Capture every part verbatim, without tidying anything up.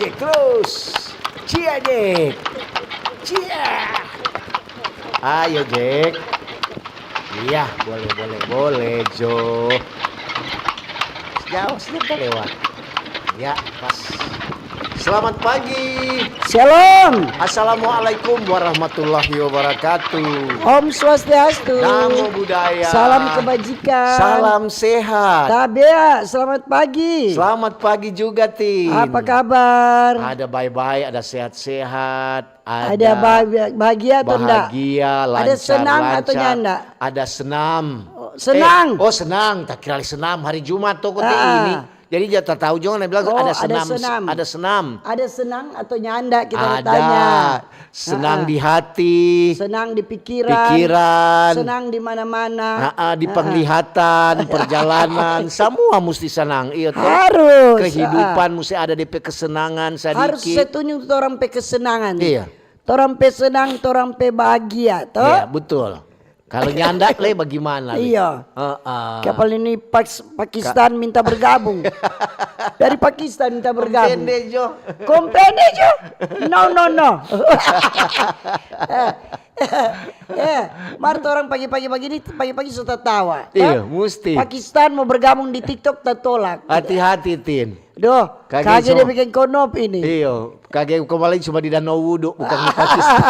Jack terus. Cia, Jack. Cia. Ayo, Jack. Iya, boleh, boleh, boleh, Jo. Jauh sedikit lewat. Ya, pas. Selamat pagi. Shalom. Assalamualaikum warahmatullahi wabarakatuh. Om Swastiastu. Namo Buddhaya. Salam kebajikan. Salam sehat. Tabea, selamat pagi. Selamat pagi juga, Tin. Apa kabar? Ada baik-baik, ada sehat-sehat, ada Ada bahagia, bahagia atau ndak? Bahagia, Ada lancar, senang atau lancar. Nyanda? Ada senam. Oh, senang. Eh, oh, senang. Tak kira senam hari Jumat to, kote Ah. ini. Jadi, ja tatau jo, na bilang Oh, ada ada senam, senam. ada senam. Ada senang atau nyanda, kita Ada. tanya. Senang Ah. di hati. Senang di pikiran. Pikiran. Senang di mana-mana. Ah, ah, di Ah, ah. penglihatan, perjalanan, semua musti senang. Iya, to? Harus. Kehidupan Ah. musti ada depe kesenangan sadiki. Harus se tunjung tu orang pe kesenangan. Iya. Torang pe senang, torang pe bahagia, to? Iya, betul. Kalau nyanda le, bagaimana le? Iya. Heeh. Kapal ini Pas-, Pakistan Ka- minta bergabung. Dari Pakistan minta bergabung. Kompende jo. Kompende jo. No, no, no. Eh, eh, mar torang pagi-pagi bagini, pagi-pagi so tatawa, to? Iya, musti. Pakistan mau bergabung di TikTok, tatolak. Hati-hati, Tin. Doh, Kage kage dia so- bikin konop ini. Iyo, kage kembali cuma di Danau Wudu, bukan di Pakistan.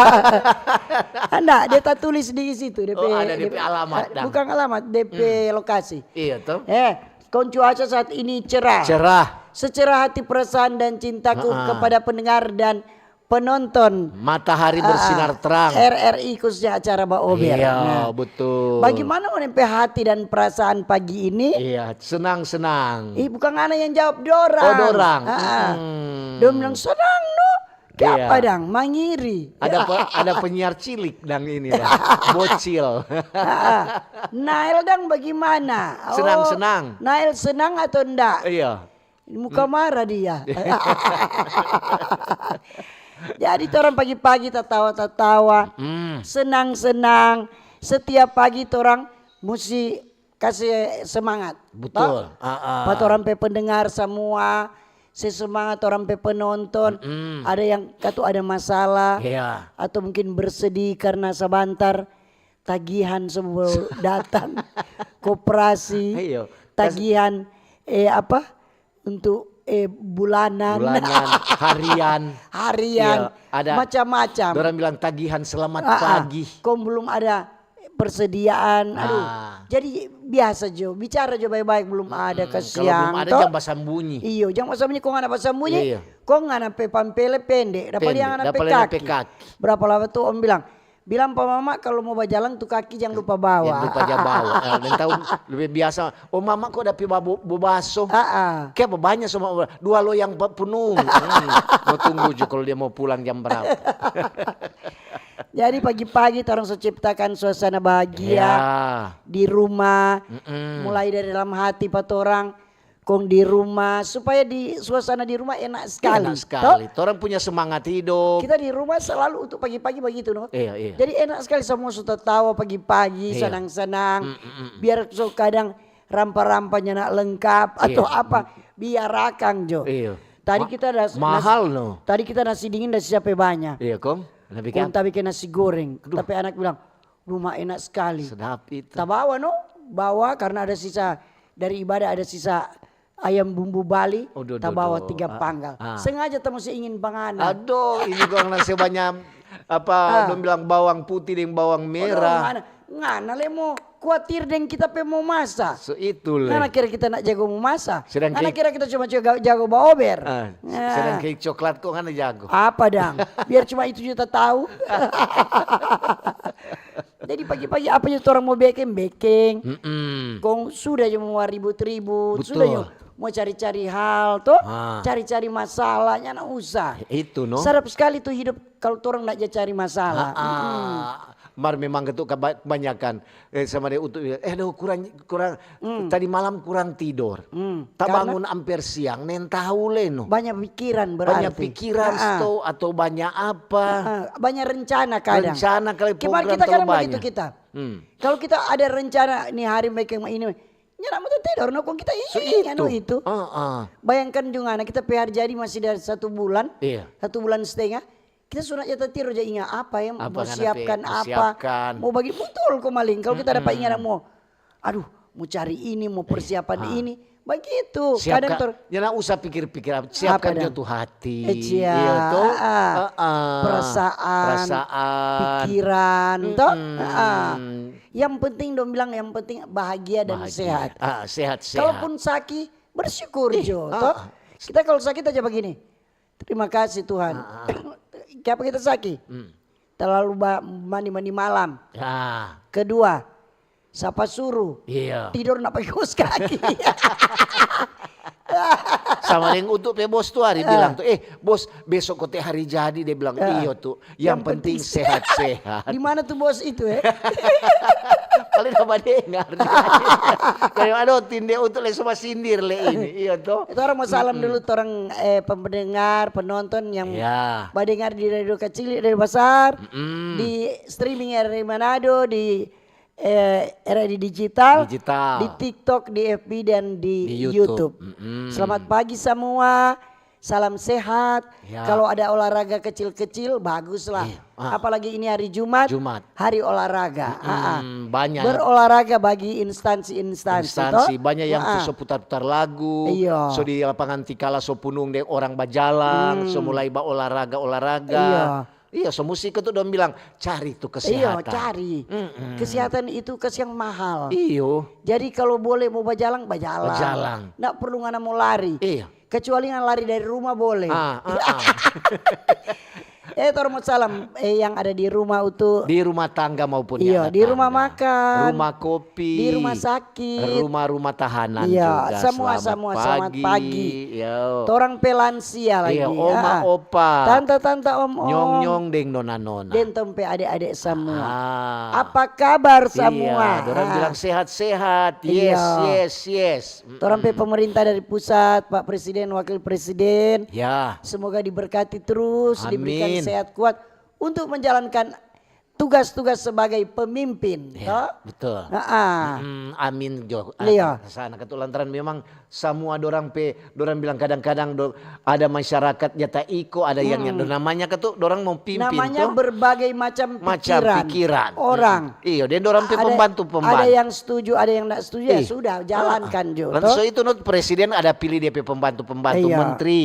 Anda, dia tatulis di situ, dia Oh, pe, ada dia dia pe pe, alamat, ah, dah. bukan alamat, dia pe Hmm. lokasi. Iya, toh. Eh, kong cuaca saat ini cerah. Cerah. Secerah hati, perasaan, dan cintaku Ha-ha. kepada pendengar dan penonton, Matahari ah, bersinar terang. R R I, khususnya acara Baober. Iya, Nah, betul. bagaimana ngoni pe hati dan perasaan pagi ini? Iya, senang-senang. Ih, bukan ngana yang jawab, dorang. Oh, dorang. Ah, ah. Mm-mm. Dong bilang, "Senang, no." Iya. Kiapa dang? Mangiri. Ada pe-, ada penyiar cilik dang ini, dang. Bocil. Ah, ah. Nael dang bagaimana? Oh, Senang-senang. Nael senang atau ndak? Iya. Muka marah dia. Jadi torang pagi-pagi tatawa-tatawa, Mm. senang-senang. Setiap pagi torang musti kase semangat. Betul. To? Ah, ah. Pa torang pe pendengar samua, se semangat torang pe penonton. Mm-mm. Ada yang katu ada masalah, Iya. atau mungkin bersedih karena sabantar tagihan so mo datang, koperasi, Iyo. Kas- tagihan, eh, apa, untuk, eh, bulanan. Bulanan, harian. Harian, Iya, ada macam-macam. Dorang bilang tagihan selamat Ah, ah. pagi. Kong belum ada persediaan. Aduh, Ah. jadi biasa jo, bicara jo bae-bae, belum ada Mm-mm. Kalau kasiang, belum ada, to? jang basambunyi. Iyo, jang basambunyi, kong ada basambunyi, Iya. kong ngana pe pampele pende, dapa Pende, lia ngana dapa pe lia pe kaki. kaki. Berapa lama tu om bilang, "Bilang pa mama kalu mo bajalang tu kaki jang lupa bawa." Jang lupa ja bawa. Eh, deng tau lebe biasa, "Oh, mama ko da pi babo-, bobaso." Ah, ah. Ke banya so mama, dua loyang pe punung. Hmm, mo tunggu jo kalu dia mo pulang jam berapa. Jadi pagi-pagi torang so ciptakan suasana bahagia Ya. di rumah, Mm-mm. mulai dari dalam hati pa torang, kong di rumah, supaya di suasana di rumah enak sekali, Enak to? sekali. Torang punya semangat hidup. Kita di rumah selalu untuk pagi-pagi bagitu, no? Iya, iya. Jadi enak sekali, samua so tatawa pagi-pagi, Iya. sanang-sanang. Mm, mm, mm. Biar so kadang rampa-rampa nyanda lengkap atau Iya. apa, biar akang jo. Iya. Tadi Ma-, kita ada s-, mahal, nas-, no? tadi kita nasi dingin da siap banya. Iya, kong? Lebih Kong kan? ta bikin nasi goreng. Aduh. Tapi anak bilang, "Rumah enak sekali." Sedap itu. Ta bawa, no? Bawa karena ada sisa dari ibadah, ada sisa ayam bumbu Bali, Aduh, ta aduh, bawa aduh. tiga Ah, panggal. ah. Sengaja ta musti ingin bangana. Aduh, ini gua nasi banyak, apa, Ah. dong bilang bawang putih deng bawang Aduh, merah. ngana, ngana le mo kuatir deng kita pe mo masa. So itu le. Ngana kira kita nak jago mo masa. Sedang Ngana kayak kira kita cuma jago, jago baober. Ah, Nah. sedang kayak coklat kok ngana jago. Apa dang? Biar cuma itu jo ta tau. Jadi pagi-pagi apa jo torang mo bekeng, bekeng. Mm-mm. Kong sudah jo mo ribut-ribut, Betul. sudah jo mo cari-cari hal, to? Ah. Cari-cari masalah, nyanda usah. Itu, no? Sadap sekali tu hidup kalu torang ndak ja cari masalah. Ah, ah. Mm-mm. Mar memang ketu keba-, kebanyakan, eh, sama dia untuk, eh, aduh, kurang, kurang, Hmm. tadi malam kurang tidor. Hmm. Ta Karena bangun amper siang, neng tahu le, no. Banyak pikiran berarti. Banyak pikiran, Ah, ah. sto, atau banyak apa. Ah, ah. Banyak rencana kadang. Rencana kali Kemarin program kita terlalu kadang begitu banyak. kita. Hmm. Kalau kita ada rencana, "Ni hari biking ini," nya Namo tatedor no, kong kita inga-inga no itu. Ah, ah. Bayangkan jo ngana, kita pe hari jadi masih dari satu bulan, Iya. satu bulan setengah. Kita sunat ja tatiro ja inga apa yang Apa mo ngana siapkan pe-, apa. siapkan. Mo bagi betul ko maling. Kalau kita dapa inga mo, aduh, mo cari ini, mo persiapan ini. Bagitu. Kadang Siapkan, tor nyanda usah pikir-pikir apa. Siapkan Apa jo dah? tu hati. Eh, cia, Iya tu. ah, ah. Ah, ah. Perasaan, Perasaan. Pikiran, toh. Mm-mm. Ah. Yang penting dong bilang, yang penting bahagia dan Bahagia. sehat. Ah, sehat, sehat. Kalaupun saki, bersyukur Ih, jo, ah, toh. ah. Kita kalau saki, kita aja bagini. Terima kasih Tuhan. Ah, ah. Kiapa kita saki? Hmm. Terlalu ba- mandi-mandi malam. Ah, Kedua, sapa suruh? iya. Tidor napa kos kaki. Sama deng Utu pe bos tu hari bilang tu, "Eh, bos, besok kote hari jadi," dia bilang. Iyo tu, yang, Yang penting penting sehat-sehat. Di mana tuh bos itu, eh? Paling apa dengar? Kayak, "Aduh, tinde Utu le sama sindir le ini." Iyo tu. Itu orang mau salam dulu, orang eh, pendengar, penonton yang Ya. badengar di radio kecil, radio besar, Mm. di streaming R R I Manado, di eh, R R I Digital, Digital. Di TikTok, di F B, dan di, Di YouTube. YouTube. Mm-mm. Selamat pagi semua, salam sehat. Ya. Kalau ada olahraga kecil-kecil, baguslah. Iya. Ah. Apalagi ini hari Jumat, Jumat. Hari Olahraga. Ah, ah. Mm, banyak. Berolahraga bagi instansi-instansi, Instansi, toh? banyak yang Ah, ah. so putar-putar lagu, Iya. so di lapangan Tikala so punung deng orang bajalang, so mulai ba olahraga-olahraga. Iya. Iya, so musik itu dong bilang cari tu Iya, kesehatan. Cari. Mm-mm. Kesehatan itu kas yang mahal. Iyo. Jadi kalau boleh mau bajalang, bajalang. Bajalang. Nggak perlu ngana mau lari. Iya. Kecuali ngana lari dari rumah boleh. Ah, ah, ah. Eh, tor mau salam eh, yang ada di rumah itu. Di rumah tangga maupun Iya, yang di rumah tangga. Makan. Rumah kopi. Di rumah sakit. Rumah-rumah tahanan Iya, juga. Semua, Selamat semua, pagi. selamat pagi. Yo. Torang pe lansia lagi. Iya, oma, Ah. opa. Tanta, tanta, om, om. Nyong-nyong deng nona-nona. Deng tong pe ade-ade semua. Ah. Apa kabar Iya, semua? Dorang Ah. bilang sehat-sehat. Yes, Iya. yes, yes. Mm-mm. Torang pe pemerintah dari pusat, Pak Presiden, Wakil Presiden. Ya. Semoga diberkati terus, diberikan Amin. Sehat kuat untuk menjalankan tugas-tugas sebagai pemimpin. Ya, Toh? Betul. Ah, ah. Mm, amin jo. Iya. Sana katu lantaran memang semua dorang pe, dorang bilang kadang-kadang do, ada masyarakat jata iko, ada yang yang namanya katu dorang mau pimpin Namanya toh. Berbagai macam Macam pikiran, pikiran. Orang. Mm-mm. Iyo, dan dorang pe Ada- pembantu-pembantu. Ada yang setuju, ada yang tidak setuju. Ya Ih. Sudah, jalankan jo. Kan Toh? So itu not presiden ada pilih dia pe pembantu-pembantu Iya. menteri,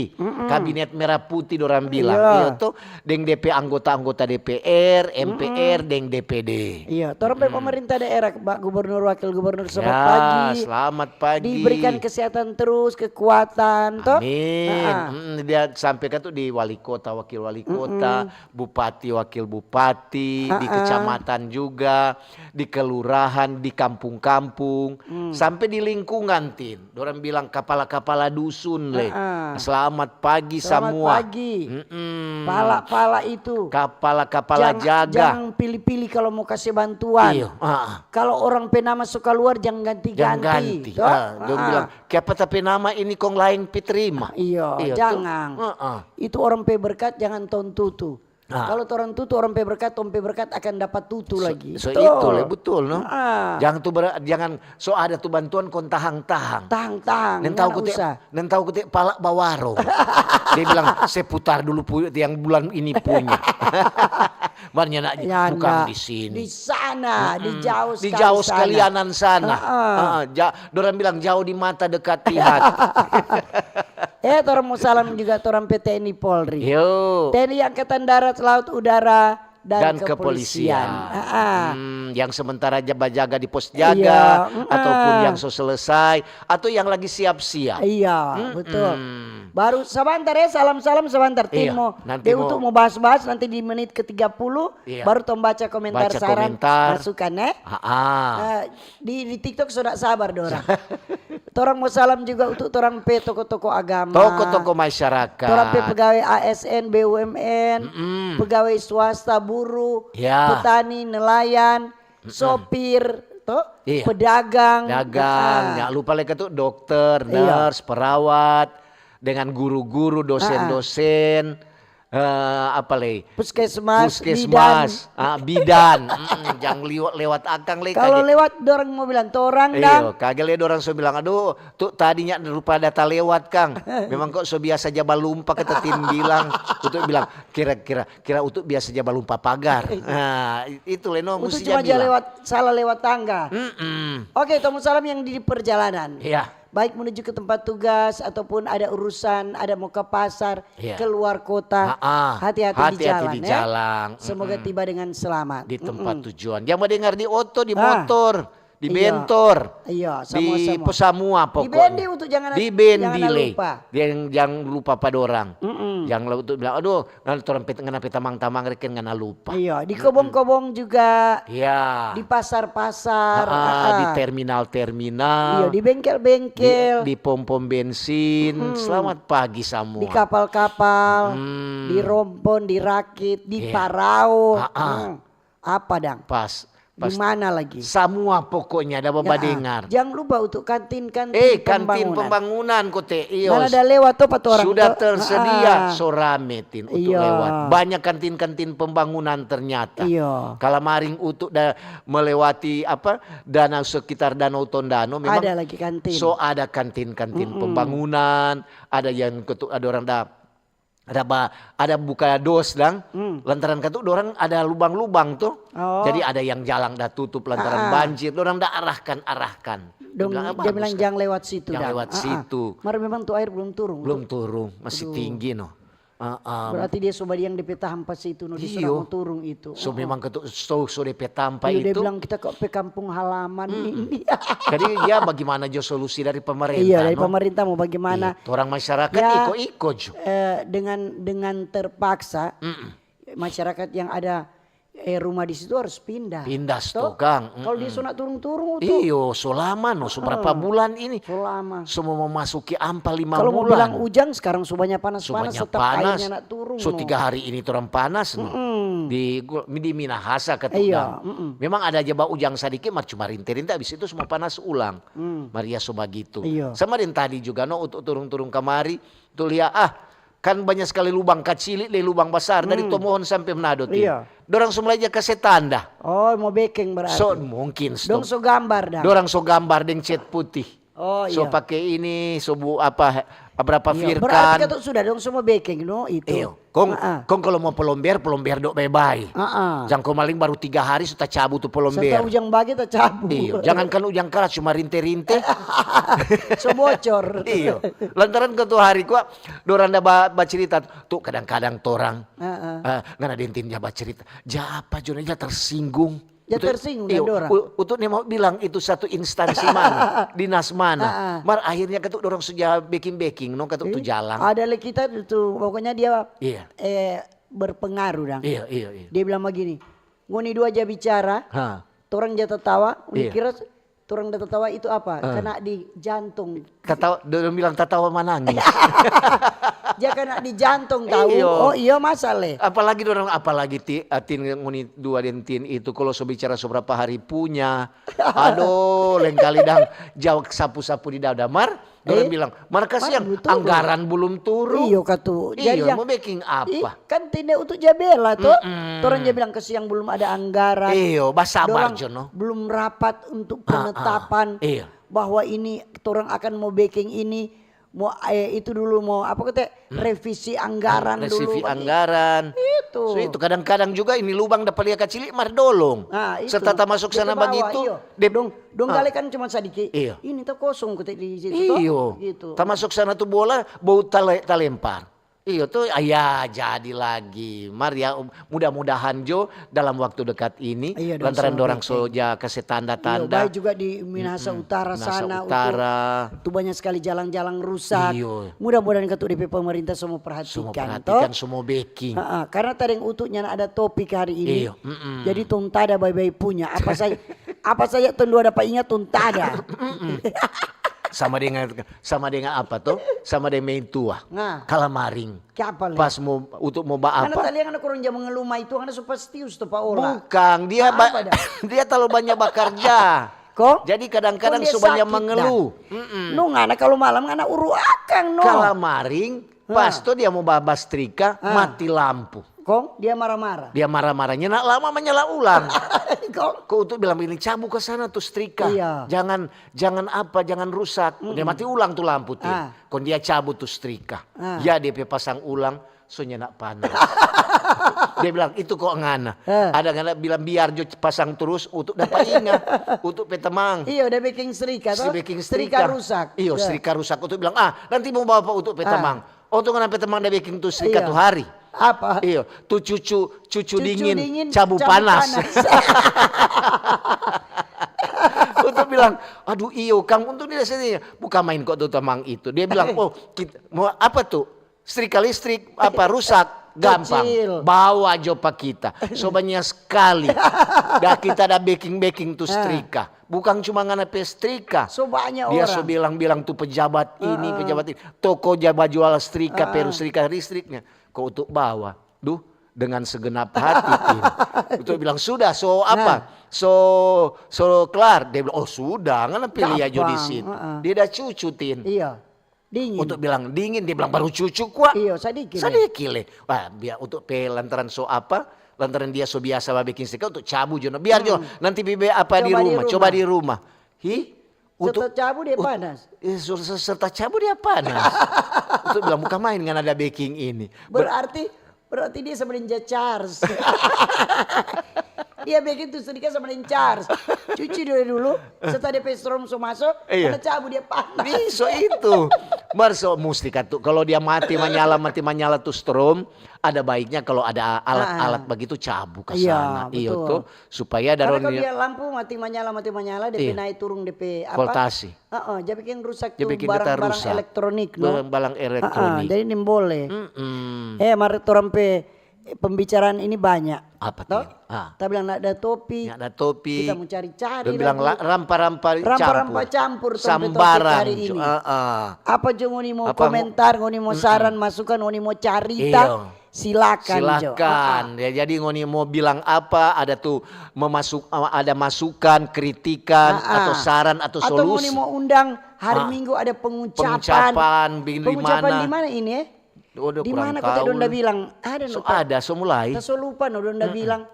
kabinet merah putih dorang bilang. Iya. Iya toh, deng dia pe anggota-anggota D P R, M P R, deng D P D. Iya, torang pe pemerintah daerah, Pak Gubernur, Wakil Gubernur, selamat Ya, pagi. Selamat pagi. Diberikan kesehatan terus, kekuatan, toh? Amin. Ah, ah. Mm, dia sampai kan tuh di wali kota, wakil wali kota, bupati, wakil bupati, di Ah, ah. Kecamatan juga, di kelurahan, di kampung-kampung, sampai di lingkungan, Tin. Dorang bilang kapala-kapala dusun le. Ah, ah. Selamat pagi Selamat semua. Pagi. Mm-mm. Pala-pala itu. Kapala-kapala Jang- jaga. Jangan pilih-pilih kalau mau kasih bantuan. Iyo. Ah, ah. Kalau orang pe nama so kaluar, jangan ganti-ganti. Jangan ganti. Toh? Ah, dong Ah, bilang, "Kiapa tapi nama ini kong laeng pi terima?" Iyo, Iyo, jangan. toh? Ah, ah. Itu orang pe berkat, jangan tong tutu. Ah. Kalau torang tutu orang pe berkat, tong pe berkat akan dapat tutu lagi. So Betul. Itu le, betul no. Ah. Jangan tu ber- jangan so ada tu bantuan kong tahang-tahang. Tahang-tahang, Neng tahu ngana kute, usah. Neng tahu kute pala bawarong. Dia bilang, "Saya putar dulu pu- yang bulan ini punya." Baru nyanda, Ya, "Bukan ndak. Di sini." Di sana, di jauh Di sekali jauh sana. Sekalianan sana. Heeh. Heeh, ja- dorang bilang, "Jauh di mata, dekat di hati." Eh, torang mau salam juga torang pe T N I Polri. Yo. T N I Angkatan Darat, Laut, Udara, dan, Dan kepolisian. Kepolisian. Ah, ah. Hmm, yang sementara ja- bajaga di pos jaga, Iya, mm-mm. Ataupun yang so selesai, atau yang lagi siap-siap. Iya, betul. Baru sabantar ya, salam-salam sabantar. Tim Iya, mau, nanti dia mau- untuk mau bahas-bahas nanti di menit ketiga puluh, Iya. Baru tong baca komentar, Baca saran, komentar. Masukan ya. Ah, ah. Eh, di, di TikTok sudah sabar dorang. Torang mau salam juga untuk torang pe toko-toko agama. Toko-toko masyarakat. Torang pe pegawai A S N, B U M N, Mm-mm. Pegawai swasta, buruh, Ya. Petani, nelayan, sopir, toh, Iya. Pedagang. Dagang, Ah. Ya lupa lagi tuh dokter, Iya. Nurse, perawat, dengan guru-guru, dosen-dosen, Eh, apa lei? Puskesmas, Puskesmas, ah, bidan. Mm-mm, jang liwa-, lewat akang lei. Kalau Kage, lewat dorang mau bilang torang dang. iyo, kage lei dorang so bilang, "Aduh, tu tadinya rupa data lewat, Kang. Memang kok so biasa ja balumpa," kata Tin bilang. Utu bilang, "Kira-kira, kira Utu biasa ja balumpa pagar." Nah, i-, itu lei no Utu musti cuma ja ja bilang. Lewat, salah lewat tangga. Mm-mm. Oke, tong salam yang di perjalanan. Iya. Baik menuju ke tempat tugas ataupun ada urusan, ada mau ke pasar, Iya. keluar kota. Ah, ah. Hati-hati di Hati-hati jalan di ya. jalan. Semoga Mm-mm. Tiba dengan selamat. Di tempat Mm-mm. Tujuan. Jangan badengar di oto, di Ah. Motor, di Iya. Bentor, Iya, di sama-sama. Pesamua Di pokoknya. Bendi untuk jangan Di jangan Bendi lei. Lupa. Jangan, jangan lupa pa dorang. Mm-mm. Jangan lupa untuk bilang, "Aduh, ngana torang pet-, ngana pe tamang-tamang reken ngana lupa." Iya, di kobong-kobong juga, Ya. Di pasar-pasar, Ah, ah, ah, di ah. Terminal-terminal, Iya, di bengkel-bengkel, di, di pom-pom bensin. Selamat pagi semua. Di kapal-kapal, Hmm. Di rompon, di rakit, di Iya. Parao. Ah, ah. Hmm. Apa dang? Pas, Di mana lagi? Semua pokoknya ada Ya, badengar. Jangan lupa untuk kantin-kantin Eh, kantin pembangunan kote, iyo. Mana ada lewat tuh pa torang Sudah tuh? Tersedia, Ah. so rame Tin untuk Iya. lewat. Banyak kantin-kantin pembangunan ternyata. Iya. Kalamaring Utu da melewati apa, danau, sekitar Danau Tondano, memang Ada lagi kantin. So ada kantin-kantin pembangunan, ada yang ketu-, ada orang da, ada ba, ada buka dos dang. Lantaran katu dorang ada lubang-lubang tuh. Oh. Jadi ada yang jalan da tutup lantaran Ah. banjir, dorang da arahkan-arahkan. Dong, Bilang, "Ah, dia bilang bagus, jangan lewat situ, jangan dang. lewat Ah, ah. situ." Mar memang tu air belum turun. Belum turun, masih tinggi no. Ah, ah. Berarti dia so badiang depe tampa situ no, dia so Iyo. mo turung itu. So Ah, ah. Memang ketu, so, so depe tampa Iyo, dia itu. Bilang kita kok pe kampung halaman ini. Jadi ya bagaimana jo solusi dari pemerintah? Iya, dari No? pemerintah mau bagaimana? Iya, orang masyarakat Ya, iko-iko jo. Eh, dengan dengan terpaksa masyarakat yang ada eh, rumah di situ harus pindah. Pindah Toh? Tukang. Kalau dia so nak turung-turung tu. Iyo, so lama no, so berapa bulan ini. So lama. So mau memasuki ampa lima Kalau mau bulan. Bilang ujang sekarang so banyak So panas-panas, banyak tetap panas. Airnya nak turung. So No. Tiga hari ini orang panas no. Di, di Minahasa kata Iya, orang. Memang ada aja ba ujang sadiki, mar cuma rinte-rinte, habis itu semua panas ulang. Maria so bagitu. Iya. Sama deng tadi juga no, untuk turung-turung kamari, tu lia ah, kan banyak sekali lubang kacili deng lubang basar dari Tomohon sampe Manado ti. Iya. Dorang so mulai ja kase tanda. Oh, mau bekeng berarti. So mungkin Dong so gambar dang. Dorang so gambar deng cat putih. Oh, So iya. Pake ini, so bu apa, berapa Iya, firkan. Berarti kata sudah dong semua bekeng no itu. Iyo, kong, Ah, ah. Kong kalau mau pelomber, pelomber dok bae-bae. Ah, ah. Jang kong maling baru tiga hari so tacabu tu pelomber. Serta ujang bage tacabu. Iyo, jangankan ujang karat cuma rinte-rinte. So bocor. Iyo, lantaran katu hari kwa dorang da ba, bacirita tu kadang-kadang torang Ah, ah. eh, ngana dentin ja bacirita. Ja apa jo ne ja tersinggung. Ja Utu, tersinggung iyo, deng dorang. U-, Utu ne mau bilang itu satu instansi mana, dinas mana. Ah, ah. Mar akhirnya katu dorang so ja beking-beking no katu tu jalang. Ada le kita tu pokoknya dia Iya. eh berpengaruh dang. Iya, iya, iya. Dia bilang begini, ngoni dua ja bicara, Ha. Torang ja tatawa, Iya. Kira torang da tatawa itu apa? Kena di jantung. Tatawa, dorang bilang tatawa manangis. Ja kena di jantung tahu. Iyo. Oh iyo masa le. Apalagi dorang, apalagi ti, ah, tin ngoni dua deng tin itu, kalau so bicara so berapa hari punya, aduh, lengkali dang jawab sapu-sapu di dada. Mar, dorang Eh, bilang, mar kasiang, mar belum turun. Anggaran belum turun. Iyo katu. Iyo, mau beking apa? Kan tinde untuk ja bela to. Torang ja bilang kasiang belum ada anggaran. Iyo, basabar Dorang jo no. Belum rapat untuk penetapan Iyo. Bahwa ini torang akan mau beking ini, mau eh, itu dulu mau apa kata revisi anggaran Revisi dulu. anggaran. Itu. So itu kadang-kadang juga ini lubang dapa lia kacili mar dolong. Nah, itu. Serta tamasuk Dia sana ke bawah, bagitu. Iyo. Dep- Dong, dong Ah. Gale kan cuma sadiki. Iyo. Ini tuh kosong kata di situ toh. Iyo. Gitu. Tamasuk sana tu bola bau tale-, talempar. Iyo tu, ah, ya jadi lagi. Mar ya, um, mudah-mudahan jo dalam waktu dekat ini Iyo, dong, lantaran semua dorang baik-baik. So ja kase Iyo, tanda-tanda. Baik juga di Minahasa Utara Minahasa sana Utara. Utu, tu banyak sekali jalang-jalang rusak. Iyo. Mudah-mudahan katu depe pemerintah semua Semua perhatikan. perhatikan, Toh? Semua beking. Ha-ha, karena tadeng utunya ada topik hari ini. Iyo, mm-mm. Jadi tong tada bae-bae punya. Apa saja apa saja tong dua dapa ingat tong tada. Sama dengan sama dengan apa tuh? Sama dengan main tua. Nah. Kalamaring. Kiapa le? Pas mau untuk mau ba Karena apa? Taliang ada kurang jam ngelumai itu, karena super stius tu pa ola. Bukan, dia Apa dah? Dia terlalu banyak bekerja. Kong? Jadi kadang-kadang Kong dia so banyak sakit, mengeluh. Dah. No ngana kalau malam ngana uru akang no. Kalamaring Pas to dia mo ba-, bastrika, mati lampu. Kong dia marah-marah. Dia marah-marah, nyanda lama manyala ulang. Kong? Ko Utu bilang bagini, "Cabu ka sana tu strika. Iya. Jangan, jangan apa, jangan rusak." Dia mati ulang tu lampu, Tin. Ah. Kong dia cabu tu strika. Ah. Ya, dia pe pasang ulang, so nyanda panas. Dia bilang, "Itu ko ngana." Eh. Ada ngana bilang, "Biar jo pasang terus, Utu dapa inga." Utu pe tamang. Iyo, dia beking strika, to? Beking strika. Strika rusak. Iyo, strika rusak. Utu bilang, "Ah, nanti mo bawa pa Utu pe tamang." Oh, tu ngana pe tamang da beking tu strika tu hari. Apa? Iyo, tu cucu, cucu dingin, cabu panas. Utu bilang, "Aduh, iyo, kang, untung dia sini." Bukan main ko tu tamang itu. Dia bilang, "Oh, kita, mo apa tu?" Strika listrik apa rusak, gampang. Bawa jo pa kita. So banya skali. Da kita da beking-beking tu strika. Bukang cuma ngana pe strika. So banya orang. Dia so bilang-bilang tu pejabat ini, pejabat ini. Toko ja bajual strika, peru strika listriknya. Ko Utu bawa. Duh, dengan segenap hati, Tin. Utu bilang, "Sudah, so apa? So, so kelar?" Dia bilang, "Oh, sudah, ngana pi lia jo di situ." Dia da cucu, Tin. Iya. Dingin. Utu bilang dingin, dia bilang, "Baru cucu kwa." Iyo, sadiki le. Sadiki le. Wah, biar Utu pe lantaran so apa, lantaran dia so biasa ba beking strika, Utu cabu jo. Biar jo, nanti bibe apa di rumah, coba di rumah. Hi? Serta cabu dia panas. Eh, serta cabu dia panas. Utu bilang, "Bukan main ngana da beking ini." Berarti Berarti dia sama deng ja charge. Dia beking tu strika sama deng charge. Cuci dulu, dulu. Setelah dia pe strom so maso, ada cabu dia panas. Biso itu. Mar so musti katu, kalau dia mati manyala, mati manyala tu strom, ada baiknya kalau ada alat-alat begitu cabu ka sana. Iyo, betul. Supaya karena kalau dia lampu mati manyala, mati manyala, dia pe naik turun, dia pe apa? Voltasi. Heeh, ja beking rusak tu barang-barang elektronik, no? Barang-barang elektronik. Jadi nimbole. Eh, mar torang pe pembicaraan ini banyak. Apa tu? Ta bilang nda ada topi. Nda ada topi. Kita mo cari-cari lagi. Dong bilang rampa-rampa campur. Rampa-rampa campur tong pe topik hari ini. Sambarang. Apa jo ngoni mo komentar, ngoni mo saran, masukan, ngoni mo carita? Silakan jo. Silakan. Ya, jadi ngoni mo bilang apa, ada tu memasuk-, ada masukan, kritikan, atau saran, atau solusi. Atau ngoni mo undang hari Minggu ada pengucapan. Pengucapan di mana ini, eh? Di mana kota donda bilang? Ada, so mulai. Ta so lupa no donda bilang.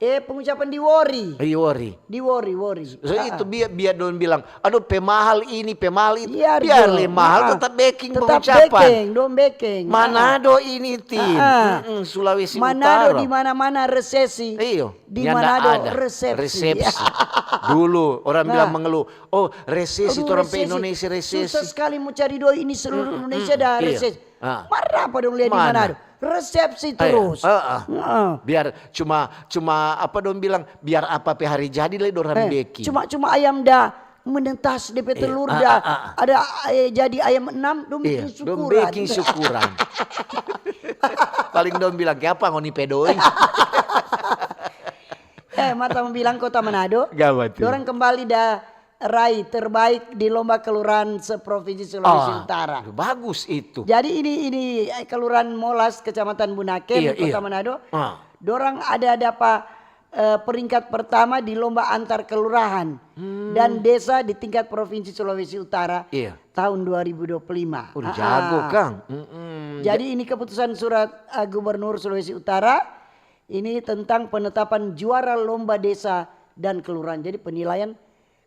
Eh, pengucapan di Wori. Di Wori. Di Wori, Wori. So itu biar, biar dong bilang, "Aduh, pe mahal ini, pe mahal itu." Biar le mahal, tetap beking pengucapan. Tetap beking, dong beking. Manado ini, Tin. Sulawesi Utara. Manado di mana-mana resesi. Iyo. Di Manado resepsi. Resepsi. Dulu orang bilang mengeluh, "Oh, resesi, torang pe Indonesia resesi. Susah sekali mo cari doi ini seluruh Indonesia da resesi." Mar apa dong lia di Manado? Resepsi terus. Biar cuma, cuma apa dong bilang, biar apa pe hari jadi le dorang beking. Cuma, cuma ayam da menetas de pe telur da ada, eh, jadi ayam enam, dong beking syukuran. Paling dong bilang, "Kiapa ngoni pe doi?" Eh, mar ta mo bilang Kota Manado, dorang kembali da raih terbaik di lomba kelurahan se-Provinsi Sulawesi Utara. Bagus itu. Jadi ini, ini, eh, Kelurahan Molas, Kecamatan Bunaken, Kota Manado. Dorang ada dapa, eh, peringkat pertama di lomba antar kelurahan dan desa di tingkat Provinsi Sulawesi Utara tahun dua ribu dua puluh lima. Udah jago, Kang. Jadi ini keputusan surat, eh, Gubernur Sulawesi Utara ini tentang penetapan juara lomba desa dan kelurahan. Jadi penilaian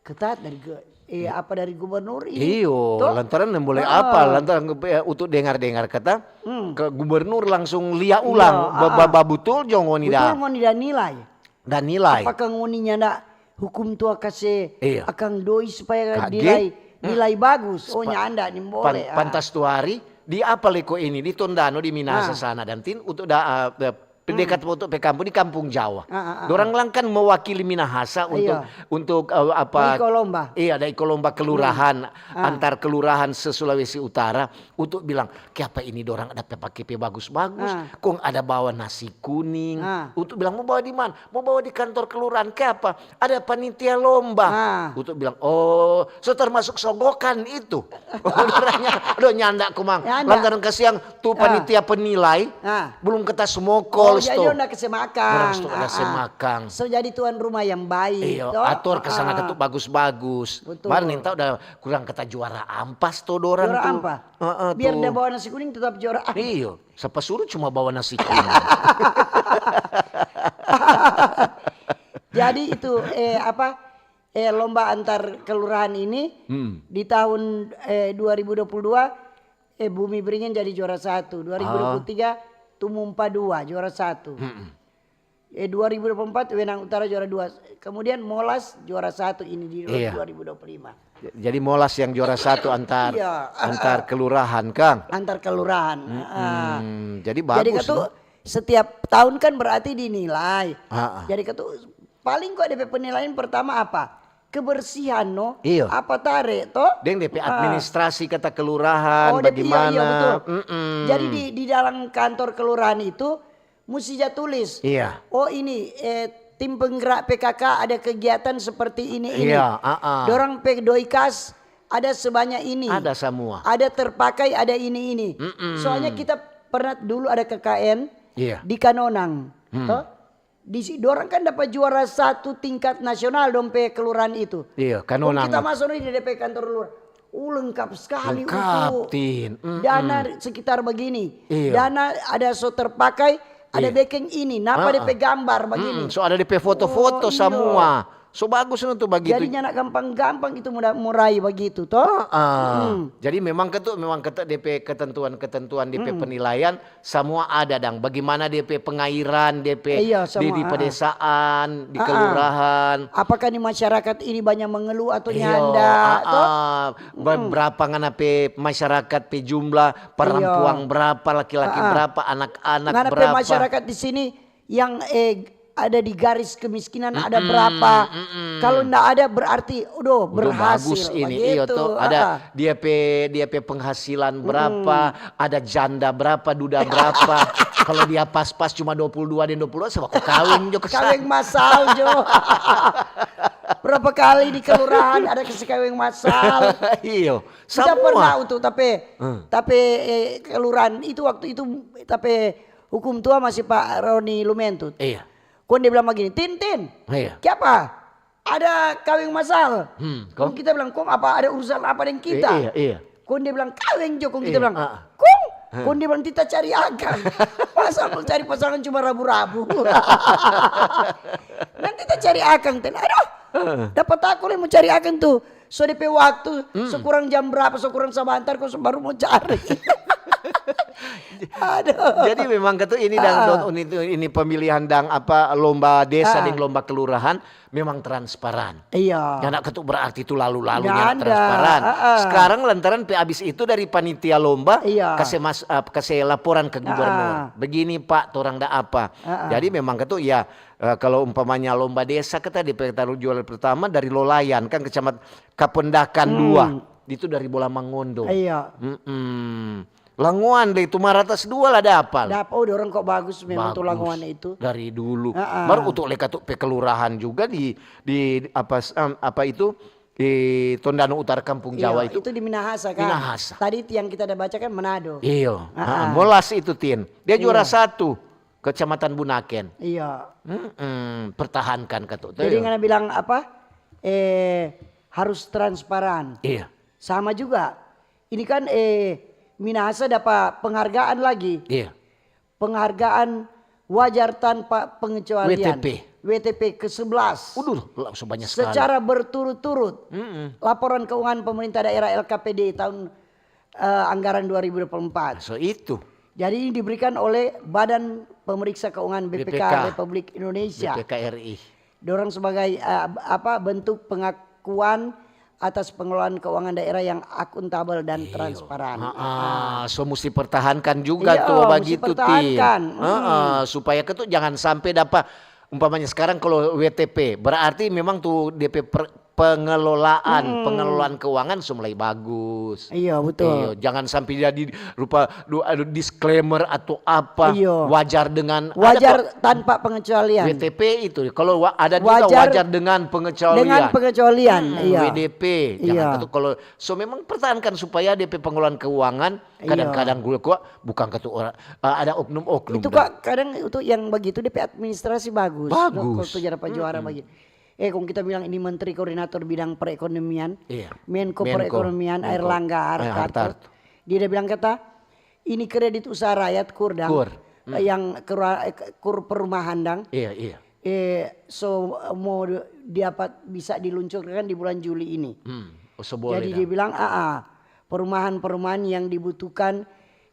ketat dari ge-, eh, apa, dari gubernur ini. Iyo, lantaran yang boleh apa, lantaran, eh, untuk dengar-dengar kata, ke gubernur langsung lia ulang, ba-, ba-, ba-, butul jo ngoni da. Betul ngoni da nilai. Da nilai. Apakah ngoni nyanda hukum tua kase akang doi supaya nilai, nilai bagus? Oh, nyanda, nimbole. Pantas tu hari, di apa leko ini, di Tondano, di Minahasa sana, dan tin, untuk da, eh, dekat untuk pe kampung, di Kampung Jawa. Dorang lang kan mewakili Minahasa untuk, untuk, eh, apa, iko lomba. Iya, ada iko lomba kelurahan, antar kelurahan se-Sulawesi Utara, untuk bilang, "Kiapa ini dorang ada pe pake pe bagus-bagus, kong ada bawa nasi kuning?" Untuk bilang, "Mau bawa di mana?" "Mau bawa di kantor kelurahan." "Kiapa?" "Ada panitia lomba." Untuk bilang, "Oh, so termasuk sogokan itu." Aduh, nyanda, kumang. Lantaran kasiang tu panitia penilai, belum kata smokol, Jadi, dong da kase makang. Orang sto kase makang. So jadi tuan rumah yang baik. Iyo, to? Ator ke sana ketu bagus-bagus. Betul. Mar nintau da kurang kata juara ampas to dorang tu. Juara ampa. Heeh, biar nda bawa nasi kuning tetap juara ampa. Iyo, sapa suruh cuma bawa nasi kuning. Jadi itu, eh, apa, eh, lomba antar kelurahan ini di tahun, eh, dua ribu dua puluh dua, eh, Bumi Beringin jadi juara satu. Dua ribu dua puluh tiga, Tumumpa dua, juara satu. Eh, dua ribu dua puluh empat, Wenang Utara juara dua. Kemudian Molas juara satu ini di dua ribu dua puluh lima. Jadi Molas yang juara satu antar, antar kelurahan, kang? Antar kelurahan. Jadi bagus. Jadi katu, setiap tahun kan berarti dinilai. Jadi katu, paling kok depe penilaian pertama apa? Kebersihan, no? Iyo. Apa tare, to? Deng depe administrasi kata kelurahan, oh, bagimana? Iyo, betul. Jadi di, di dalam kantor kelurahan itu musti ja tulis. Iya. Oh, ini, eh, tim penggerak P K K ada kegiatan seperti ini, ini. Iya, ah, ah. Dorang pe doi kas ada sebanyak ini. Ada samua. Ada terpakai, ada ini, ini. Soalnya kita pernah dulu ada K K N di Kanonang, to? Di si-, dorang kan dapa juara satu tingkat nasional dong pe kelurahan itu. Iya, Kanonang. Kong kita maso di depe kantor lurah. Oh, lengkap skali. Lengkap, Tin. Dana sekitar bagini. Iya. Dana ada so terpakai, ada bekeng ini, napa depe gambar bagini. So ada depe foto-foto samua. So bagus no tu bagitu. Jadi nyanda gampang-gampang itu mo da-, mo rai bagitu, to? Heeh. Jadi memang ketu, memang ketu depe ketentuan-ketentuan, depe penilaian, samua ada dang. Bagimana depe pengairan, depe di, di pedesaan, di kelurahan. Apakah di masyarakat ini banyak mengeluh atau nyanda, to? Berapa ngana pe masyarakat pe jumlah, parampuang berapa, laki-laki berapa, anak-anak berapa. Ngana pe masyarakat di sini yang, eh, ada di garis kemiskinan ada berapa? Kalau nda ada berarti, udah berhasil. Bagus ini, iyo to. Ada dia pe, dia pe penghasilan berapa, ada janda berapa, duda berapa. Kalau dia pas-pas cuma dua puluh dua dan dua puluh dua, sama ko kaweng jo ke sana. Kaweng masal jo. Berapa kali di kelurahan ada kasi kaweng masal? Iyo. Kita pernah untuk tapi, tapi, eh, kelurahan itu waktu itu tapi hukum tua masih Pak Roni Lumentut. Iya. Kong dia bilang bagini, "Tin, Tin, kiapa? Ada kaweng masal." Kong kita bilang, "Kong apa ada urusan apa deng kita?" Iya, iya. Kong dia bilang, "Kaweng jo," kong kita bilang, "Kong?" Kong dia bilang, "Kita cari akang." Masa mo cari pasangan cuma rabu-rabu. Nanti kita cari akang, Tin. Aduh, dapa tako le mo cari akang tu. So depe waktu, so kurang jam berapa, so kurang sabantar, kong so baru mo cari. Aduh. Jadi memang katu ini dan don-, ini, ini pemilihan dang apa, lomba desa deng lomba kelurahan memang transparan. Iya. Nyanda katu berarti itu lalu-lalu nyanda transparan. Sekarang lantaran pe abis itu dari panitia lomba kase mas-, eh, kase laporan ke gubernur. Begini, Pak, torang da apa. Jadi memang katu ya, eh, kalau umpamanya lomba desa, kata di pe taru juara pertama dari Lolayan, kan kecamatan Kapendakan dua. Itu dari Bola Mangondo. Iya. Mm-mm. Langoan deh itu Maratas dua lah dapa. Dapa, oh, dorang kok bagus memang tu Langoan itu. Dari dulu. Baru untuk leka tu pe kelurahan juga di, di apa, apa itu, di Tondano Utara Kampung Jawa itu. Itu di Minahasa kan? Minahasa. Tadi yang kita ada baca kan Manado. Iyo. Molas itu, Tin. Dia juara satu. Kecamatan Bunaken. Iya. Mm-mm, pertahankan katu. Jadi ngana bilang apa? Eh, harus transparan. Iya. Sama juga. Ini kan, eh, Minahasa dapa penghargaan lagi. Iya. Penghargaan wajar tanpa pengecualian. W T P. W T P ke sebelas. Uduh, langsung banyak sekali. Secara berturut-turut. Laporan keuangan pemerintah daerah L K P D tahun eh, anggaran dua ribu dua puluh empat. So itu. Jadi ini diberikan oleh Badan Pemeriksa Keuangan B P K Republik Indonesia. B P K R I. Dorang sebagai, eh, apa, bentuk pengakuan atas pengelolaan keuangan daerah yang akuntabel dan transparan. So musti pertahankan juga tu bagitu, Tin. Supaya ke tu jangan sampe dapa, umpamanya sekarang kalau W T P, berarti memang tu depe per-, pengelolaan, pengelolaan keuangan so mulai bagus. Iya, betul. Iya, jangan sampai jadi rupa du-, adu disclaimer atau apa. Iya. Wajar dengan, ada Wajar to tanpa pengecualian. W T P itu. Kalau wa-, ada juga Wajar wajar dengan pengecualian. dengan pengecualian, Hmm, iya. W D P. Jangan Iya. kata kalau, so memang pertahankan supaya D P pengelolaan keuangan Iya. kadang-kadang gua, gua bukan kata orang, eh, ada oknum-oknum Itu dah. kok kadang itu yang begitu D P administrasi bagus. Bagus. Kalau tu jadi apa juara Mm-mm. bagi. Eh, kong kita bilang ini menteri koordinator bidang perekonomian, Iya. Menko Menko. perekonomian, Menko. Erlangga Eh, Hartarto. Hartarto. Dia, dia bilang kata, "Ini kredit usaha rakyat, KUR, dang. KUR. Eh, Hmm. yang KUR, eh, KUR perumahan, dang. Iya, iya. Eh, so, eh, mau di-, dapat bisa diluncurkan di bulan Juli ini." Hmm. Oh, so boleh Jadi dah. dia bilang, "Ah, ah, perumahan-perumahan yang dibutuhkan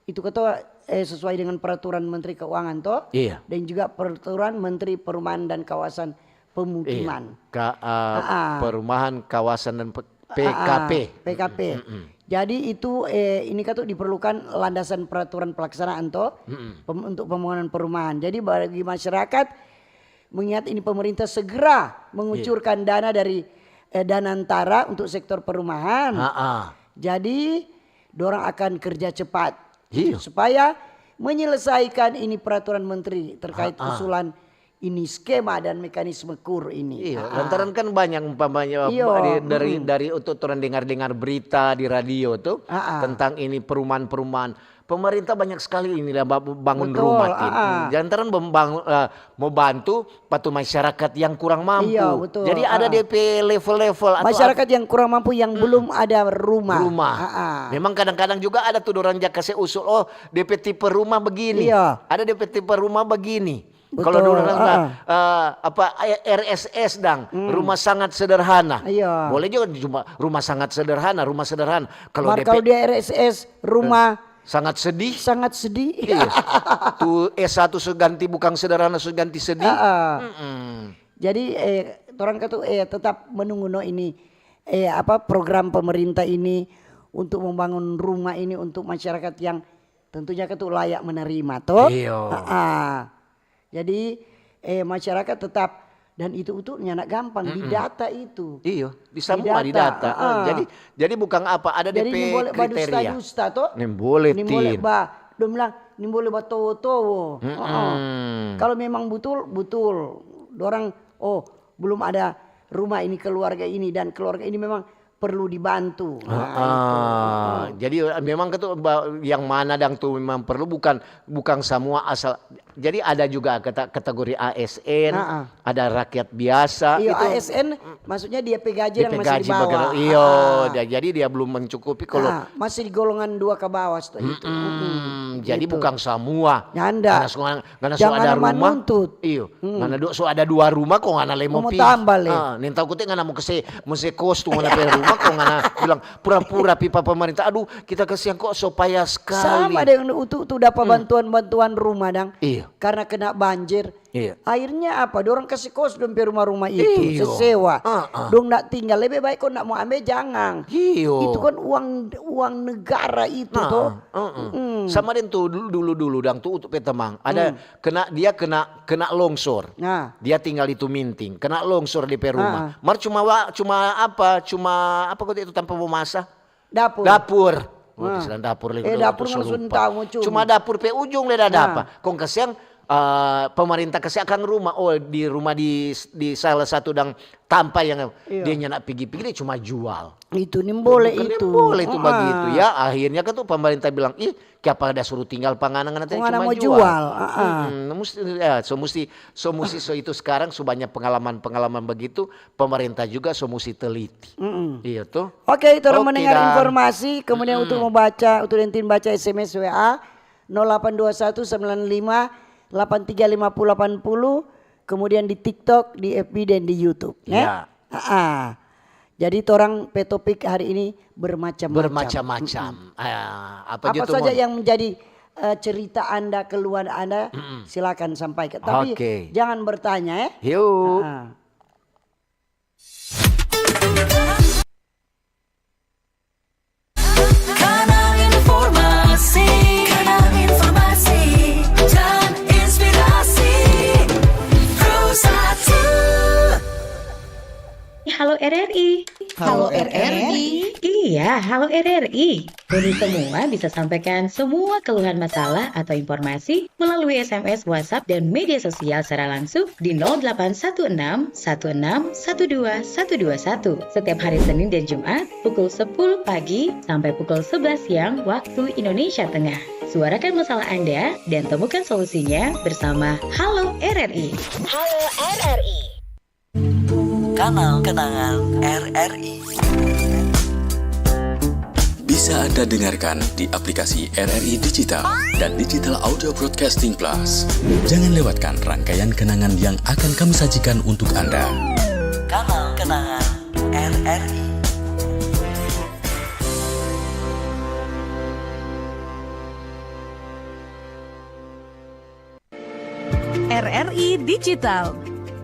itu kata, eh, sesuai dengan peraturan Menteri Keuangan, toh? Iya. Dan juga peraturan Menteri Perumahan dan Kawasan Pemukiman." Iya. Ka-, eh, Ah, ah. perumahan, kawasan, dan pe-, Ah, ah, P K P. P K P. Mm-mm. Jadi itu, eh, ini kan tuh diperlukan landasan peraturan pelaksanaan, toh? Mm-mm. Pem-, untuk pembangunan perumahan. Jadi bagi masyarakat, mengingat ini pemerintah segera mengucurkan Iya. dana dari, eh, Danantara untuk sektor perumahan. Ah, ah. Jadi, dorang akan kerja cepat Iya. supaya menyelesaikan ini peraturan menteri terkait Ah, ah. usulan ini, skema dan mekanisme KUR ini. Iya, Ah, ah. lantaran kan banyak umpamanya Iyo, di, dari, mm-mm. dari untuk orang dengar-dengar berita di radio tuh Ah, ah. tentang ini perumahan-perumahan. Pemerintah banyak sekali ini lah ba-, bangun Betul, rumah, Tin. ah, ah. Hmm, lantaran membangun, eh, mau bantu patu masyarakat yang kurang mampu. Iya, betul, Jadi ada ah, ah. D P level-level atau Masyarakat ap- yang kurang mampu yang Mm-mm. belum ada rumah. Rumah. Ah, ah. Memang kadang-kadang juga ada tuh orang ja kase usul, "Oh, D P tipe rumah begini." Iya. Ada D P tipe rumah begini. Kalau Betul, dulu orang ah, bilang, ah. eh, apa, eh, R S S dang, Hmm. rumah sangat sederhana. Iya. Boleh juga cuma rumah sangat sederhana, rumah sederhana. Kalau Mar D P kalau di R S S rumah Eh, sangat sedih. sangat sedih. Iya. Tu S satu so ganti bukan sederhana, so ganti sedih. Ah, ah. Mm-mm. Jadi, eh, torang katu, eh, tetap menunggu no ini, eh, apa, program pemerintah ini untuk membangun rumah ini untuk masyarakat yang tentunya katu layak menerima, toh? Iyo. Ah, ah. Jadi, eh, masyarakat tetap, dan itu, itu nyanda gampang, Mm-mm. didata itu. Iyo, di semua Didata, didata. ah, ah. Jadi, jadi bukan apa, ada Jadi, depe nimbole kriteria. badusta-dusta, toh? Nimbole, Nimbole Tin. ba, dong bilang, nimbole batowo-towo. Mm-mm. Ah, ah. Kalau memang betul, betul. Dorang, oh, belum ada rumah ini, keluarga ini, dan keluarga ini memang perlu dibantu. Nah, Ah, itu. ah. Jadi, eh, memang katu ba-, yang mana dang tu memang perlu, bukan, bukan semua asal. Jadi ada juga kata-, kategori A S N, Ah, ah. ada rakyat biasa, Iya, itu A S N, maksudnya dia pe gaji dia yang pe masih di gaji bawah. bagara-, iyo, Ah, ah. dia, jadi dia belum mencukupi kalau Ah, masih di golongan dua ke bawah, setelah itu. Mm-mm. Mm-mm. Jadi Gitu. bukan semua. Nyanda. Karena semua Ngana so Jangan ada rumah. manuntut. Iyo. Hmm. Ngana do-, so ada dua rumah kong ngana lemo Mo pi. tambah le. Ah, nintau kute ngana mo kase, mo se kos tu ngana pe rumah kong ngana bilang pura-pura pi pa pemerintah. Aduh, kita kasihan kok so payah sekali. Sama deng utu tu dapa Hmm. bantuan-bantuan rumah dang. Iyo. Karena kena banjir. Iyo. Akhirnya apa? Dorang kase kos dong pe rumah-rumah itu, Iyo. se sewa. Ah, ah. Dong ndak tinggal, lebe baik kong ndak mo ambe jangan. Iyo. Itu kan uang, uang negara itu Nah, toh. ah, ah, ah. Mm-mm. Sama deng tu dulu, dulu, dulu dang tu utu pe tamang. Ada Hmm. kena, dia kena, kena longsor. Nah. Dia tinggal di Tuminting, kena longsor di pe rumah. Ah, ah. Mar cuma wa-, cuma apa? Cuma apa kata itu tanpa memasak? Dapur. Dapur. Oh, Ah. sedang dapur lagi Eh, dulu dapur tu so ngana so lupa. Tau mo cuma. Cuma dapur pe ujung le ada Nah. apa? Kong kasiang, eh, pemerintah kasi akang rumah. Oh, di rumah di, di salah satu dang tampa yang Iya. dia nyanda pigi-pigi, dia cuma jual. Itu nimbole Bukan itu. nimbole itu Ah. begitu ya. Akhirnya kan tuh pemerintah bilang, "Ih, kiapa ada suruh tinggal pa ngana, ngana tadi Kong ngana cuma mo jual." jual, ah, ah. Mm-mm. Musti, ya, so musti, so musti, so itu sekarang so banyak pengalaman-pengalaman begitu, pemerintah juga so musti teliti. Mm-mm. Iya tuh. Oke, torang Oke, mendengar dan informasi, kemudian Mm-mm. untuk membaca, untuk Dentin baca S M S W A nol delapan dua satu sembilan lima delapan tiga lima puluh delapan puluh, kemudian di TikTok, di F B, dan di YouTube, ya. Ya. Ah, ah. Jadi, torang pe topik hari ini bermacam-macam. Bermacam-macam. Mm-mm. Ah, apa Apa aja tuh, saja Mon? yang menjadi, eh, cerita Anda, keluhan Anda, Mm-mm. silakan sampaikan. Tapi Oke. jangan bertanya, eh. Yuk. Ah, ah. Kanal informasi, kanal informasi dan inspirasi. Pro satu. Halo R R I. Halo R R I. Iya, halo R R I. Ngoni semua bisa sampaikan semua keluhan masalah atau informasi melalui S M S, WhatsApp, dan media sosial secara langsung di nol delapan satu enam satu enam satu dua satu dua satu setiap hari Senin dan Jumat pukul sepuluh pagi sampai pukul sebelas siang waktu Indonesia Tengah. Suarakan masalah Anda dan temukan solusinya bersama Halo R R I. Halo R R I. Kanal kenangan R R I. Bisa Anda dengarkan di aplikasi R R I Digital dan Digital Audio Broadcasting Plus. Jangan lewatkan rangkaian kenangan yang akan kami sajikan untuk Anda. Kanal kenangan R R I. R R I Digital.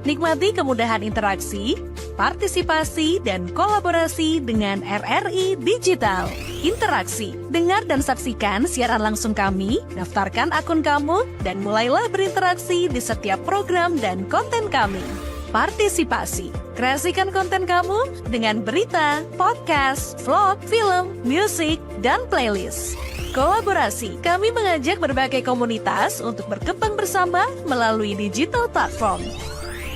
Nikmati kemudahan interaksi, partisipasi, dan kolaborasi dengan R R I Digital. Interaksi, dengar dan saksikan siaran langsung kami, daftarkan akun kamu, dan mulailah berinteraksi di setiap program dan konten kami. Partisipasi, kreasikan konten kamu dengan berita, podcast, vlog, film, musik, dan playlist. Kolaborasi, kami mengajak berbagai komunitas untuk berkembang bersama melalui digital platform.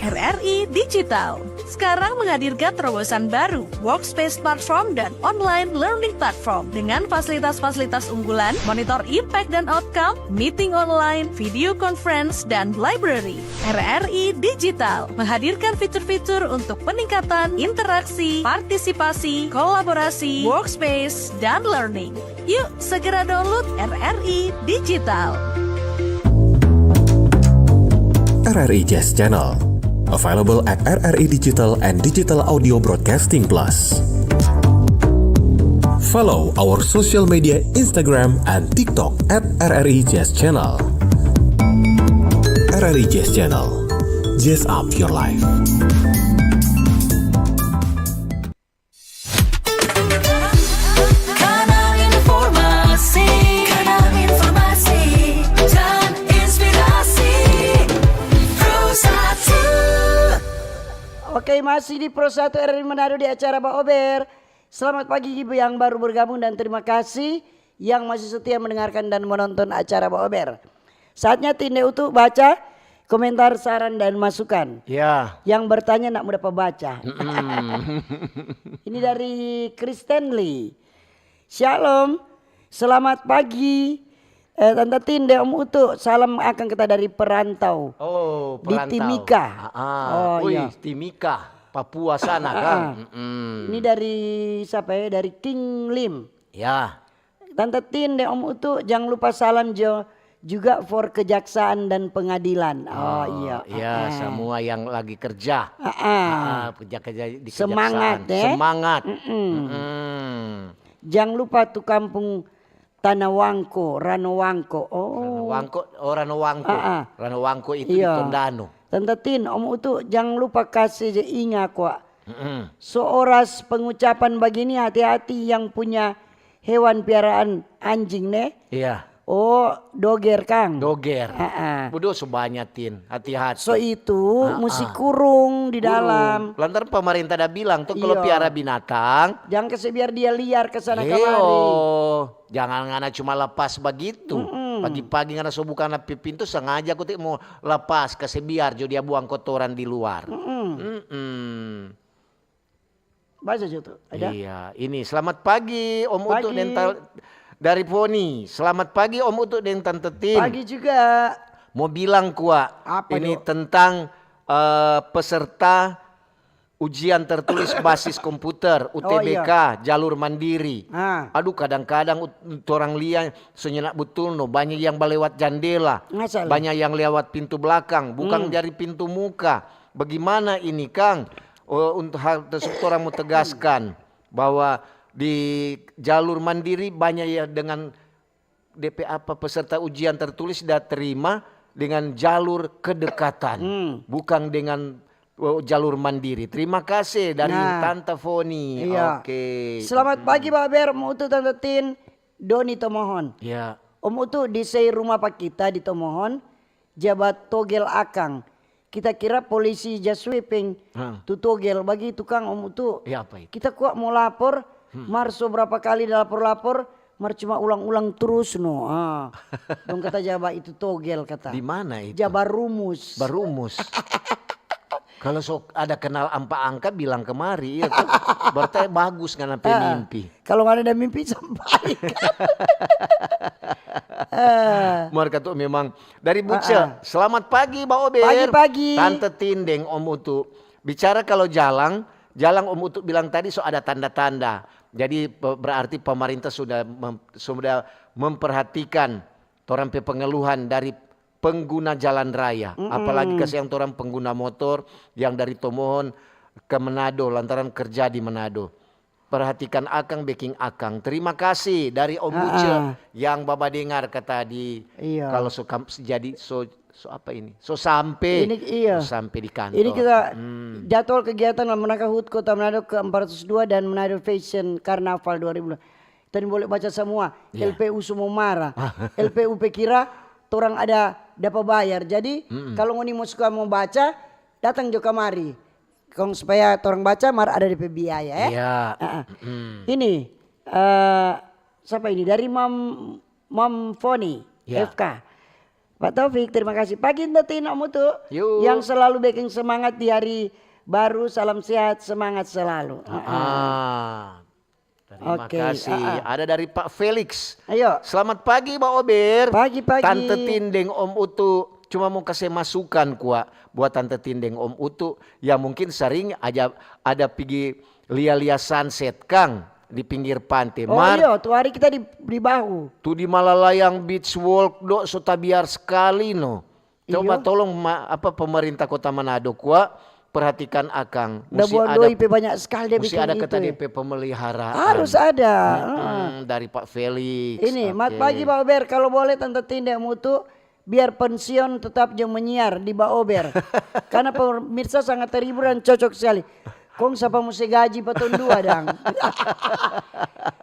R R I Digital sekarang menghadirkan terobosan baru, workspace platform dan online learning platform dengan fasilitas-fasilitas unggulan, monitor impact dan outcome, meeting online, video conference, dan library. R R I Digital menghadirkan fitur-fitur untuk peningkatan interaksi, partisipasi, kolaborasi, workspace, dan learning. Yuk, segera download R R I Digital. R R I Jazz Channel. Available at R R I Digital and Digital Audio Broadcasting Plus. Follow our social media Instagram and TikTok at R R I Jazz Channel. R R I Jazz Channel. Jazz up your life. Kanal informasi, kanal informasi dan inspirasi. Pro satu. Oke, masih di Pro satu R R I Manado di acara Baober. Selamat pagi ibu yang baru bergabung dan terima kasih yang masih setia mendengarkan dan menonton acara Baober. Saatnya Tinde Utu baca komentar, saran, dan masukan. Ya. Yang bertanya nak muda pa baca. Mm-mm. Ini dari Kristen Lee. Shalom, selamat pagi. Eh, Tante Tinde, Om Utu, salam akang kita dari perantau. Oh, di perantau. Timika. Ah, ah. Oh, wih, iya. Timika, Papua sana, ah, kan? Ah. Mm-mm. Ini dari siapa ya? Dari King Lim. Ya. Tante Tin deng Om Utu, jang lupa salam jo juga for kejaksaan dan pengadilan. Oh, iya. Iya, ah, semua yang lagi kerja. Ah, ah. Ah, kerja-kerja di kejaksaan. Semangat, eh. Semangat. Mm-mm. Mm-mm. Jang lupa tu kampung Tanah Wangko, Rano Wangko. Oh. Rano Wangko, oh, Rano Wangko. Ah, ah. Rano Wangko itu di Tondano. Iya. Tante Tin, Om Utu, jang lupa kase je inga kwa. Mm-mm. So oras pengucapan bagini, hati-hati yang punya hewan piaraan anjing ne. Iya. Oh, doger kang. Doger. Ah, ah. Bodo so banya, Tin. Hati-hati. So itu, ah, musti ah, kurung di dalam. Kurung. Lantaran pemerintah ada bilang tuh, kalau, iyo, piara binatang, jang kase biar dia liar ke sana kemari. Iyo. Jangan ngana cuma lepas bagitu. Mm-mm. Pagi-pagi ngana so buka ngana pe pintu, sengaja kote mo lepas, kase biar jo dia buang kotoran di luar. Mm-mm. Mm-mm. Baca jo tu, ada? Iya, ini, "Selamat pagi, Om Utu deng ta-," dari Foni. "Selamat pagi, Om Utu deng Tante Tin." Pagi juga. Mo bilang kwa, apa ini do? Tentang, eh, peserta ujian tertulis basis komputer, oh, iya, U T B K, jalur mandiri. Ah. Aduh, kadang-kadang ut-, torang lia so nyanda butul no, banya yang balewat jandela, banya yang lewat pintu blakang, bukang dari pintu muka. Bagimana ini, kang? Oh, untuk hal tersebut, torang mo tegaskan bahwa di jalur mandiri banya ya dengan D P apa, peserta ujian tertulis da terima dengan jalur kedekatan, hmm, bukang dengan, oh, jalur mandiri. Terima kase dari Tanta Foni. Nah, iya. Oke. Selamat pagi, Baber, Om Utu, Tanta Tin, Doni Tomohon. Iya. Om Utu, di sei rumah pa kita di Tomohon, ja batogel akang. kita kira polisi ja sweeping. Hah. Tu togel bagitu kang Om Utu. Ya, apa itu? Kita kwa mo lapor, hmm, mar so berapa kali da lapor-lapor, mar cuma ulang-ulang trus no. Ah. Dong kata ja ba itu togel kata. Di mana itu? Ja barumus. Barumus. Kalau so ada kenal ampa angka bilang kemari, iya tuh. Berarti bagus ngana pe mimpi. Kalau ngana ada mimpi sampaikan. Ah. Mar katu memang dari Buce. Ah, ah. Selamat pagi, Ba Ober. Pagi-pagi. Tante Tin deng Om Utu. Bicara kalau jalang, jalang Om Utu bilang tadi so ada tanda-tanda. Jadi pe-, berarti pemerintah sudah mem-, sudah memperhatikan torang pe pengeluhan dari pengguna jalan raya. Mm-mm. Apalagi kasiang torang pengguna motor yang dari Tomohon ke Manado lantaran kerja di Manado. Perhatikan akang, beking akang. Terima kasih dari Om Uce yang baba dengar kata di, iya, kalau so kam-, jadi so, so apa ini? So sampe. Ini, iya. So sampe di kantor. Ini kita, hmm, jadwal kegiatan dalam rangka hut Kota Manado ke empat ratus dua dan Manado Fashion Carnaval dua ribu dua. Tadi boleh baca semua. Iya. L P U Sumomara. L P U pe kira torang ada dapa bayar. Jadi, mm-mm, kalau ngoni mo suka mo baca, datang jo kamari. Kong supaya torang baca mar ada depe biaya, eh. Iya. Heeh. Mm. Ini, eh, sapa ini? Dari Mam, Mam Foni, ya. F K. Pak Taufik, terima kasih. Pagi, Tante Tin, Om Utu. Yuk. Yang selalu bikin semangat di hari baru. Salam sehat, semangat selalu. Heeh. Ah. Terima kasih. Oke, ah, ah. Ada dari Pak Felix. Ayo. Selamat pagi, Ba Ober. Pagi-pagi. Tante Tin deng Om Utu. Cuma mo kase masukan kwa buat Tante Tin deng Om Utu. Ya mungkin sering aja ada pigi lia-lia sunset kang di pinggir pante. Oh, mar, iyo, tu hari kita di, di Bahu. Tu di Malalayang Beach Walk do so tabiar skali no. Coba, iyo, tolong ma-, apa, pemerintah Kota Manado kwa perhatikan akang. Da musti buang ada, doi pe banyak skali dia musti biking ada itu, kata eh. Depe pemeliharaan. Harus ada. Mm-mm, heeh. Dari Pak Felix. Ini, mat-, oke, pagi, Ba Ober, kalau boleh Tante Tin deng Om Utu, biar pensiun tetap jo menyiar di Ba Ober. Karena pemirsa sangat terhibur dan cocok sekali. Kong sapa mo se gaji pa tong dua dang?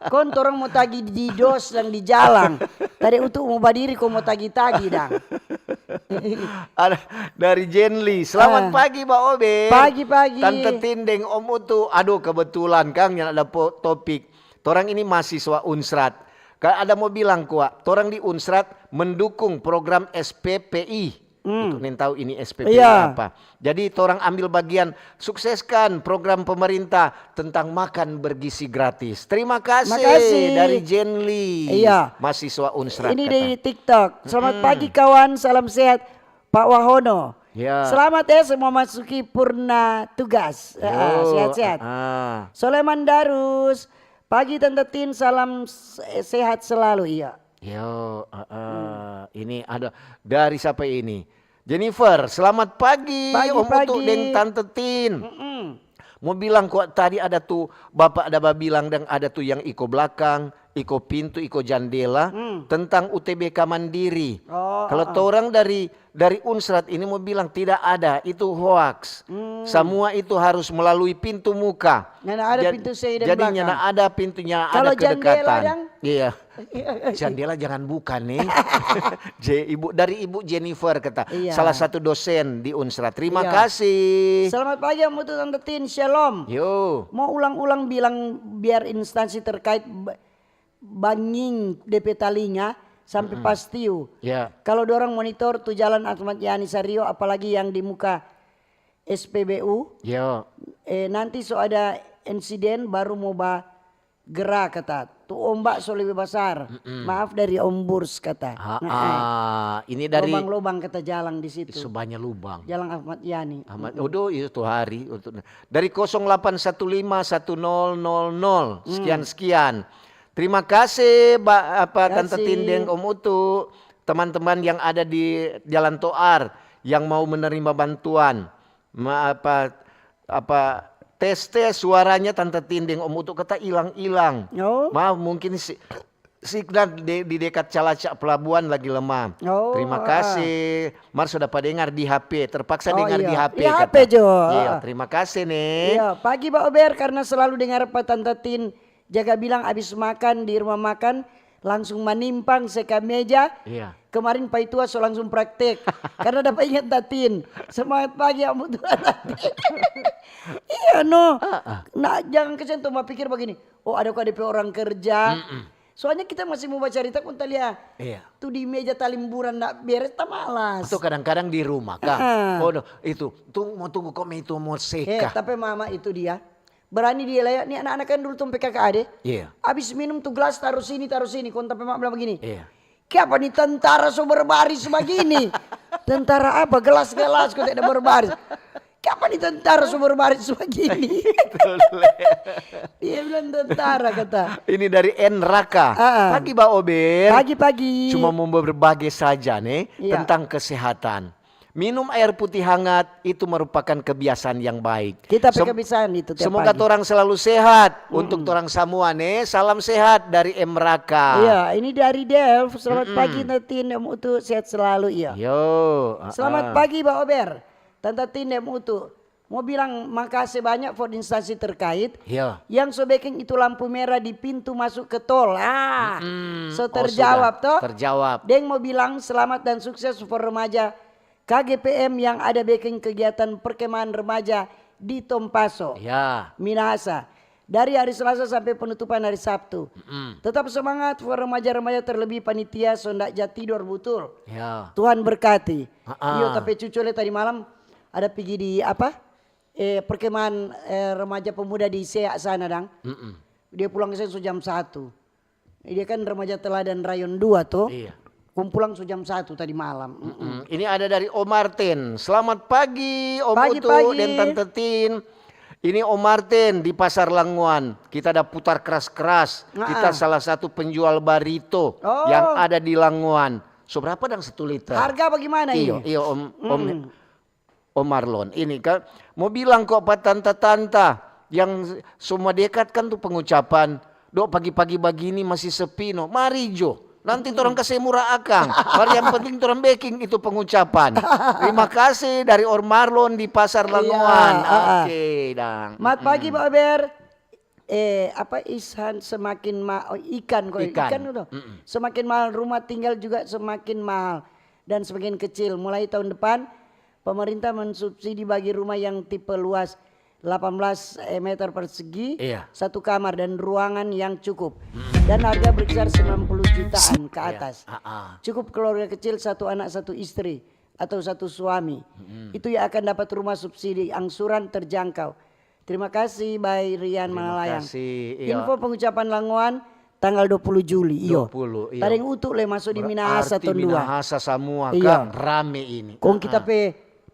Kong torang mo tagi di dos dang di jalang. Tadi Utu mo badiri kong mo tagi-tagi dang. Ada dari Jenly. Selamat pagi, Ba Ober. Pagi-pagi. Tante Tin deng Om Utu. Aduh, kebetulan kang yang ada po-, topik. Torang ini mahasiswa Unsrat. Ka-, ada mo bilang kwa, torang di Unsrat mendukung program S P P I. Hmm. Untuk nintau ini S P P I apa. Iya. Jadi torang ambil bagian sukseskan program pemerintah tentang makan bergizi gratis. Terima kasih. Makasih. Dari Jenly, iya, mahasiswa Unsrat. Ini kata. Di TikTok. Selamat pagi, kawan. Salam sehat, Pak Wahono. Ya. Selamat ya, semua masuki purna tugas. Ah, yo, sehat-sehat. Ah. Soleman Darus. Pagi, Tante Tin. Salam se-, sehat selalu. Iya. Yo, heeh. Hmm. Ini ada dari sapa ini? Jennifer, selamat pagi, Om Utu deng Tante Tin. Mm-mm. Mo bilang kwa tadi ada tu bapak ada babilang deng ada tu yang iko blakang, iko pintu, iko jandela, hmm, tentang U T B K Mandiri. Oh, heeh. Kalau torang dari, dari Unsrat ini mo bilang tidak ada, itu hoaks. Hmm. Samua itu harus melalui pintu muka. Nyanda ada pintu se deng blakang. Jadi nyanda ada pintunya, ada kedekatan. Kalau jandela dang? Iya. Jandela jangan buka nih. Je-, Ibu, dari Ibu Jennifer kata, iya, salah satu dosen di Unsra. Terima kasih. Selamat pagi, Om Utu, Tante Tin. Shalom. Yo. Mau ulang-ulang bilang biar instansi terkait ba-, banging depe talinga sampe pastiu. Ya. Kalau dorang monitor tu jalan Ahmad Yani Sario, apalagi yang di muka S P B U, yo, eh, nanti so ada insiden baru mo ba gera kata, tu ombak so lebe basar. Mm-mm. Maaf dari Om Burs kata. Ha, nah, ah, ini dari lobang-lobang kata jalang di situ. Sebanyak lubang. Jalang Ahmad Yani. Ahmad, mm-mm, aduh, itu hari untuk dari kosong delapan satu lima satu nol nol nol sekian sekian. Terima kasih, ba-, apa, Tante Tin deng Om Utu, teman-teman yang ada di Jalan Toar yang mau menerima bantuan. Ma-, apa, apa, tes-tes suaranya Tante Tin deng Om Utu kata ilang-ilang. Oh. Maaf, mungkin si-, signal de-, di dekat Calacak Pelabuhan lagi lemah. Oh, ah. Terima kasih. Mar so dapa dengar di H P, terpaksa dengar di H P kata. Oh, iya. Di H P jo. Iya, terima kasih, nih. Iya, pagi, Ba Ober, karena selalu dengar pa Tante Tin jaga bilang abis makan di rumah makan, Langsung manimpang, seka meja. Iya. Kemarin paitua so langsung praktek. Karena dapa ingat Tatin. Semangat pagi, Amu Tuhan Tatin. Iya, no. Ah, ah. Nah, jangan kasihan tuh mau pikir begini. Oh, ada kok ada orang kerja. Soalnya kita masih mau bacarita, kong ta lia. Iya. Tu di meja talimburan ndak beres, ta malas. Atau kadang-kadang di rumah, Kang. Ah. Oh, no, itu. Tung, mau tunggu kok itu mau Eh, seka. tapi mama itu dia. Berani dia lah ya. Ni anak-anak kan dulu tong P K K A deh. Iya. Abis minum tu gelas taruh sini, taruh sini. Kong tapi mama bilang begini. Iya. Kiapa ni tentara so berbaris begini? Tentara apa? Gelas-gelas kok tidak berbaris. Kiapa ni tentara so berbaris begini? Dia bilang tentara kata. Ini dari N Raka. Ah, ah. Pagi, Ba Ober. Pagi-pagi. Cuma mau berbagi saja nih Iya. tentang kesehatan. Minum air putih hangat itu merupakan kebiasaan yang baik. Kita pe Sem- kebiasaan itu tiap Semoga pagi. Torang selalu sehat. Untuk torang semua nih, salam sehat dari M Raka. Iya, ini dari Dev. Selamat pagi Tante Tine Mutu, sehat selalu iya. Yo. ah, Selamat ah. Pagi Ba Ober. Tante Tine Mutu. Mau bilang makasih banyak for instansi terkait Iya. yang so beking itu lampu merah di pintu masuk ke tol. Ah, Mm-mm. so Oh, terjawab sudah. Toh. Terjawab. Deng mau bilang selamat dan sukses for remaja K G P M yang ada beking kegiatan perkemahan remaja di Tompaso, Ya. Minahasa, dari hari Selasa sampai penutupan hari Sabtu. Mm-mm. Tetap semangat for remaja-remaja, terlebih panitia so ndak ja tidor butul. Ya. Tuhan berkati. Ha-ha. Iyo, tapi cucu le tadi malam ada pigi di apa? Eh, perkemahan eh, remaja pemuda di Seak sana dang. Mm-mm. Dia pulang ke sana so jam satu. Dia kan remaja teladan rayon dua toh. Iya. Kong pulang so jam satu tadi malam. Mm-mm. Mm, ini ada dari Om Martin. Selamat pagi Om Pagi, Utu pagi. Dan Tante Tin. Ini Om Martin di Pasar Languan. Kita ada putar keras-keras. Nah. Kita salah satu penjual barito Oh. yang ada di Languan. So berapa dang satu liter? Harga bagaimana Iyo, ini? iyo Om Om Mm-mm. Om Marlon, ini kan mau bilang kok pa tanta-tanta yang semua dekat kan tu pengucapan, dok pagi-pagi bagini masih sepi no, mari jo. Nanti torang kase murah akang. Mar yang penting torang beking itu pengucapan. Terima kasih dari Om Marlon di Pasar Iya, Languan. ah, ah. Oke, dang. Mat pagi Pak Ober. Eh, apa isan semakin ma oh, ikan kok Ikan. Ikan itu Mm-mm. semakin mahal, rumah tinggal juga semakin mahal dan semakin kecil. Mulai tahun depan pemerintah mensubsidi bagi rumah yang tipe luas delapan belas meter persegi, Iya. Satu kamar dan ruangan yang cukup. Dan harga berkisar sembilan puluh jutaan ke Iya. Atas. Ah, ah. Cukup keluarga kecil satu anak satu istri atau satu suami. Itu yang akan dapat rumah subsidi angsuran terjangkau. Terima kasih, Bay Rian Terima Malalayang. Kasih, iya. Info pengucapan Languan tanggal dua puluh Juli. Iyo. Dua puluh, iya. Tadeng utu le masuk di Minahasa Berarti ton dua. Minahasa semua Iya. Kang, rame ini. Kong kita Ah, pe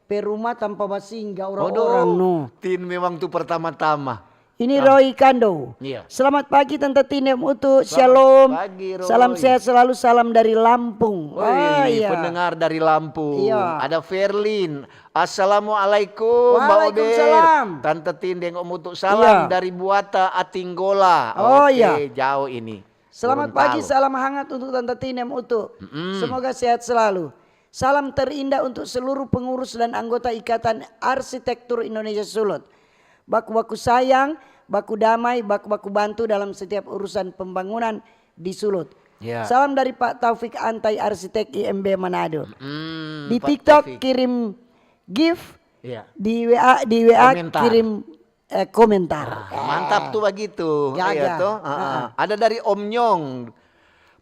pe rumah tanpa basingga ah. orang-orang Waduh, no. Tin memang tu pertama-tama. Ini Roy Kando. Iya. Selamat pagi Tante Tine Mutu. Selamat Shalom. Pagi, Roy. Salam sehat selalu. Salam dari Lampung. Woi, Ah, iya. Pendengar dari Lampung. Iya. Ada Ferlin. Assalamualaikum, Mbak Obed. Waalaikumsalam. Tante Tin deng Om Utu salam Iya. Dari Buata, Atinggola. Oh, Oke, iya. Jauh ini. Selamat pagi, Gorontalo. Salam hangat untuk Tante Tine Mutu. Mm-mm. Semoga sehat selalu. Salam terindah untuk seluruh pengurus dan anggota Ikatan Arsitektur Indonesia Sulut. Baku-baku sayang, baku damai, baku-baku bantu dalam setiap urusan pembangunan di Sulut. Ya. Salam dari Pak Taufik Antai, Arsitek I M B Manado. Mm, Di Pak TikTok Taufik. Kirim gift, Iya. di W A di W A Komentar. Kirim eh, komentar. Ah, mantap tuh begitu. Gaga. Iya tuh. Ah, ah. Ah, ah. Ada dari Om Nyong.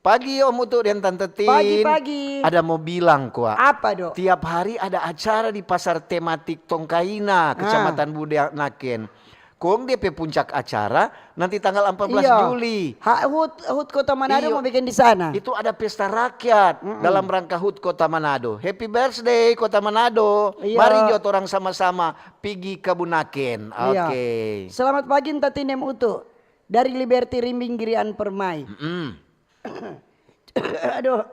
Pagi Om Utu dan Tante Tin. Pagi-pagi. Ada mau bilang kwa. Apa dok? Tiap hari ada acara di pasar tematik Tongkaina, Kecamatan Buda Naken. Kong dia pe puncak acara nanti tanggal empat belas Iya. Juli. Ha, hut, hut Kota Manado Iyo. Mau bikin di sana. Itu ada pesta rakyat dalam rangka hut Kota Manado. Happy birthday Kota Manado. Iya. Mari jo torang sama-sama pigi ka Bunaken. Iya. Oke. Selamat pagi Tante Tine Mutu. Dari Liberty Rimbing Girian Permai. Mm-mm. Aduh.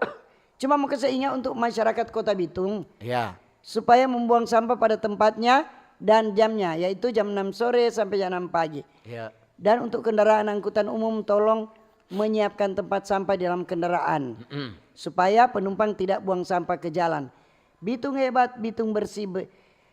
Cuma mau kasih ingat untuk masyarakat Kota Bitung Ya. supaya membuang sampah pada tempatnya dan jamnya, yaitu jam enam sore sampai jam enam pagi. Ya. Dan untuk kendaraan angkutan umum, tolong menyiapkan tempat sampah di dalam kendaraan Mm-mm. supaya penumpang tidak buang sampah ke jalan. Bitung hebat, Bitung bersih, be-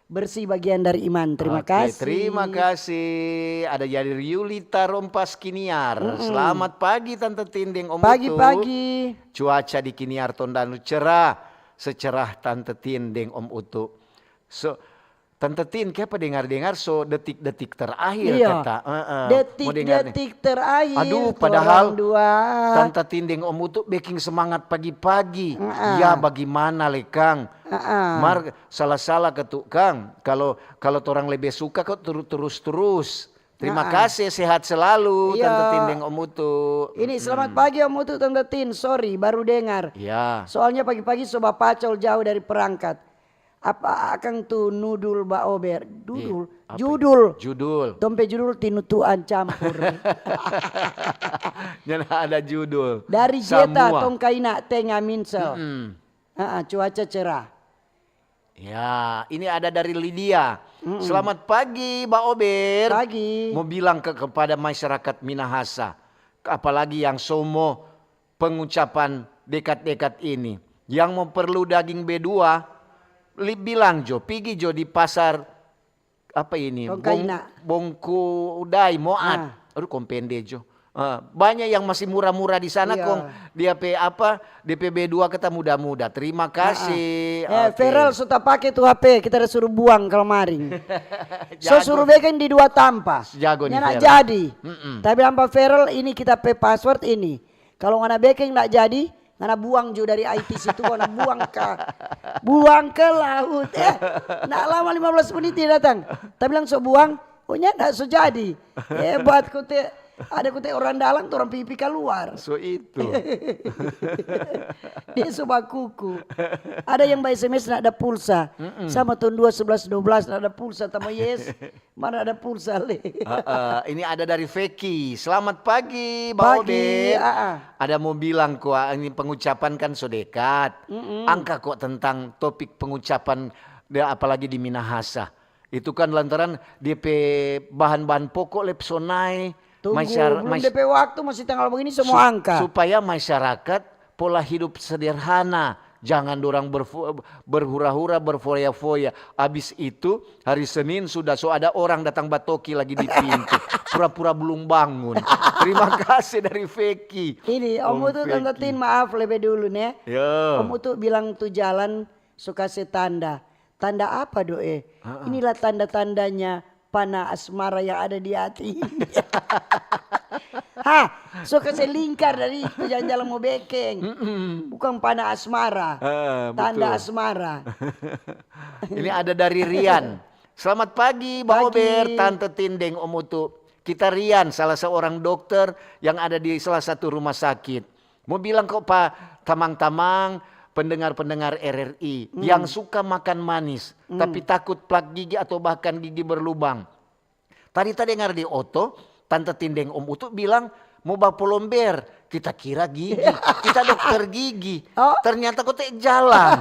Bersih bagian dari iman. Terima Oke, kasih. Terima kasih. Ada dari Yulita Rompas Kiniar. Mm-mm. Selamat pagi Tante Tin deng Om Utu. Pagi-pagi. Cuaca di Kiniar Tondanu cerah, secerah Tante Tin deng Om Utu. So, Tante Tin, kiapa dengar-dengar so detik-detik terakhir Iya. kata? Heeh. Detik-detik terakhir Aduh, padahal torang dua. Tante Tin deng Om Utu beking semangat pagi-pagi. Heeh. Ya, bagaimana le, Kang? Heeh. Mar, salah-salah katu, Kang. Kalau, kalau torang lebe suka kok turu-, terus-terus. Terima Heeh. kasih, sehat selalu, Iya. Tante Tin deng Om Utu. Ini, selamat Mm-mm. pagi, Om Utu, Tante Tin. Sorry, baru dengar. Ya. Soalnya pagi-pagi so bapacol jauh dari perangkat. Apa akang tu nudul baober? Dudul. Iya, apa Judul. itu? Judul. Tong pe judul tinutuan campur. Nyanda ada judul. Dari Jeta, Samua. tong kaina tenga minsel. Mm-mm. Heeh, cuaca cerah. Ya, ini ada dari Lydia. Mm-mm. Selamat pagi, Baober. Pagi. Mo bilang ke, kepada masyarakat Minahasa, apalagi yang so mo pengucapan dekat-dekat ini. Yang mo perlu daging B dua, li-, bilang jo, pigi jo di pasar, apa ini? Kong Bong-, kaina. Bongkudai, Moat. Ah. Aduh, kong pende jo. Ah, banyak yang masih murah-murah di sana, Iya. kong dia pe apa, dia pe B dua kata muda-muda. Terima Ah, ah. kasih. Eh, Oke. Feral so tapake tu H P, kita ada suruh buang kemarin. So Jago. suruh beking di dua tampa. Jago ni Nyanda Feral. jadi. Mm-mm. Tapi lampa Feral, ini kita pe password ini. Kalau ngana beking ndak jadi, ngana buang jo dari I T situ, ngana buang ka, buang ke laut. Eh, ndak lama lima belas menit dia datang. Tapi langsung buang, oh, nyanda so jadi. Hebat kote, ada kote orang dalam, tu orang pipi kaluar. So itu. Dia so bakuku. Ada yang ba S M S ndak ada pulsa. Mm-mm. Sama tahun dua sebelas dua belas ndak ada pulsa, tama yes. Mana ada pulsa le? Heeh, ini ada dari Feki. Selamat pagi, Bang Pagi, Obed. ah, ah. Ada mau bilang, kua, ini pengucapan kan so dekat. Mm-mm. Angka kok tentang topik pengucapan, de-, apalagi di Minahasa. Itu kan lantaran dia pe bahan-bahan pokok lep so nae. Tunggu, Masyar-, belum mas-, D P waktu, masih tanggal begini, semua su-, angka. supaya masyarakat pola hidup sederhana. Jangan dorang berfu-, berhura-hura, berfoya-foya. Abis itu, hari Senin sudah so ada orang datang batoki lagi di pintu. Pura-pura belum bangun. Terima kasih dari Feki. Ini, Om Om Utu, Tante Feki. Tin, maaf lebe dulu, ne. Ya. Om Utu bilang tu jalan so kase tanda. Tanda apa, do, eh? Ha-ha. Inilah tanda-tandanya pana asmara yang ada di hati. Ha, so kase lingkar dari itu jalan-jalan mo bekeng. Mm-mm. Bukan pana asmara. Ah, Tanda betul. asmara. Ini ada dari Rian. Selamat pagi, Bang Pagi. Ober, Tante Tin deng Om Utu. Kita Rian, salah seorang dokter yang ada di salah satu rumah sakit. Mo bilang ko pa tamang-tamang, pendengar-pendengar R R I Hmm. yang suka makan manis, Hmm. tapi takut plak gigi atau bahkan gigi berlubang. Tadi ta dengar di oto, Tante Tin deng Om Utu bilang, mo bapolomber, kita kira gigi, kita dokter gigi. Oh. Ternyata kote jalan.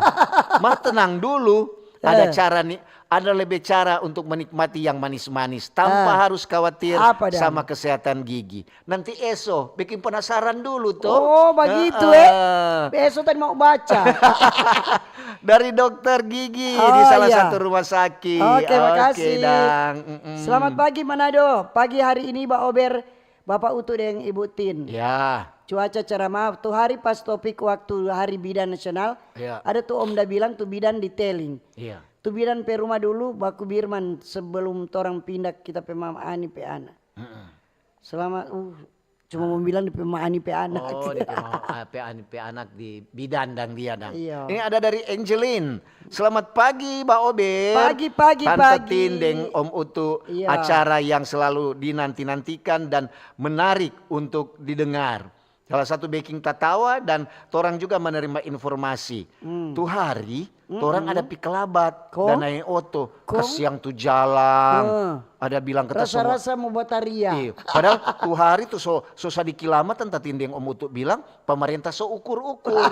Mar tenang dulu, ada Eh. cara ni, ada lebe cara untuk menikmati yang manis-manis tanpa Ah. harus khawatir Apa dang? sama kesehatan gigi. Nanti eso, bikin penasaran dulu, to. Oh, bagitu, Heeh. eh. Eso tadi mau baca. Dari dokter gigi Oh, di salah iya. satu rumah sakit. Oke, Oke, makasih. dang. Mm-mm. Selamat pagi, Manado. Pagi hari ini, Ba Ober, Bapak Utu deng Ibu Tin. Ya. Cuaca cerah, maaf. Tu hari pas topik waktu Hari Bidan Nasional, Ya. ada tu Om da bilang tu bidan di Teling. Iya. Tu bidan pe rumah dulu, baku Birman, sebelum torang pindah kita pe Mama Ani pe anak. Mm-mm. Selama, uh, cuma mau bilang di pe Mama Ani pe anak. Oh, di pe Mama, ah, pe Ani pe anak di bidan dang dia dang. Iya. Ini ada dari Angelin. Selamat pagi, Ba Ober. Pagi, pagi, Tante pagi. Tin deng Om Utu. Iya. Acara yang selalu dinanti-nantikan dan menarik untuk didengar. Salah satu beking tatawa dan torang juga menerima informasi. Hmm. Tu hari, Mm-mm. torang ada pi kalabat Kong? dan nae oto. Kong? Kasiang tu jalang. Heeh. Ada bilang kata semua. Rasa-rasa mo bataria. Iya. Padahal tu hari tu so, so sadiki lama Tante Tin deng Om Utu bilang, pemerintah so ukur-ukur.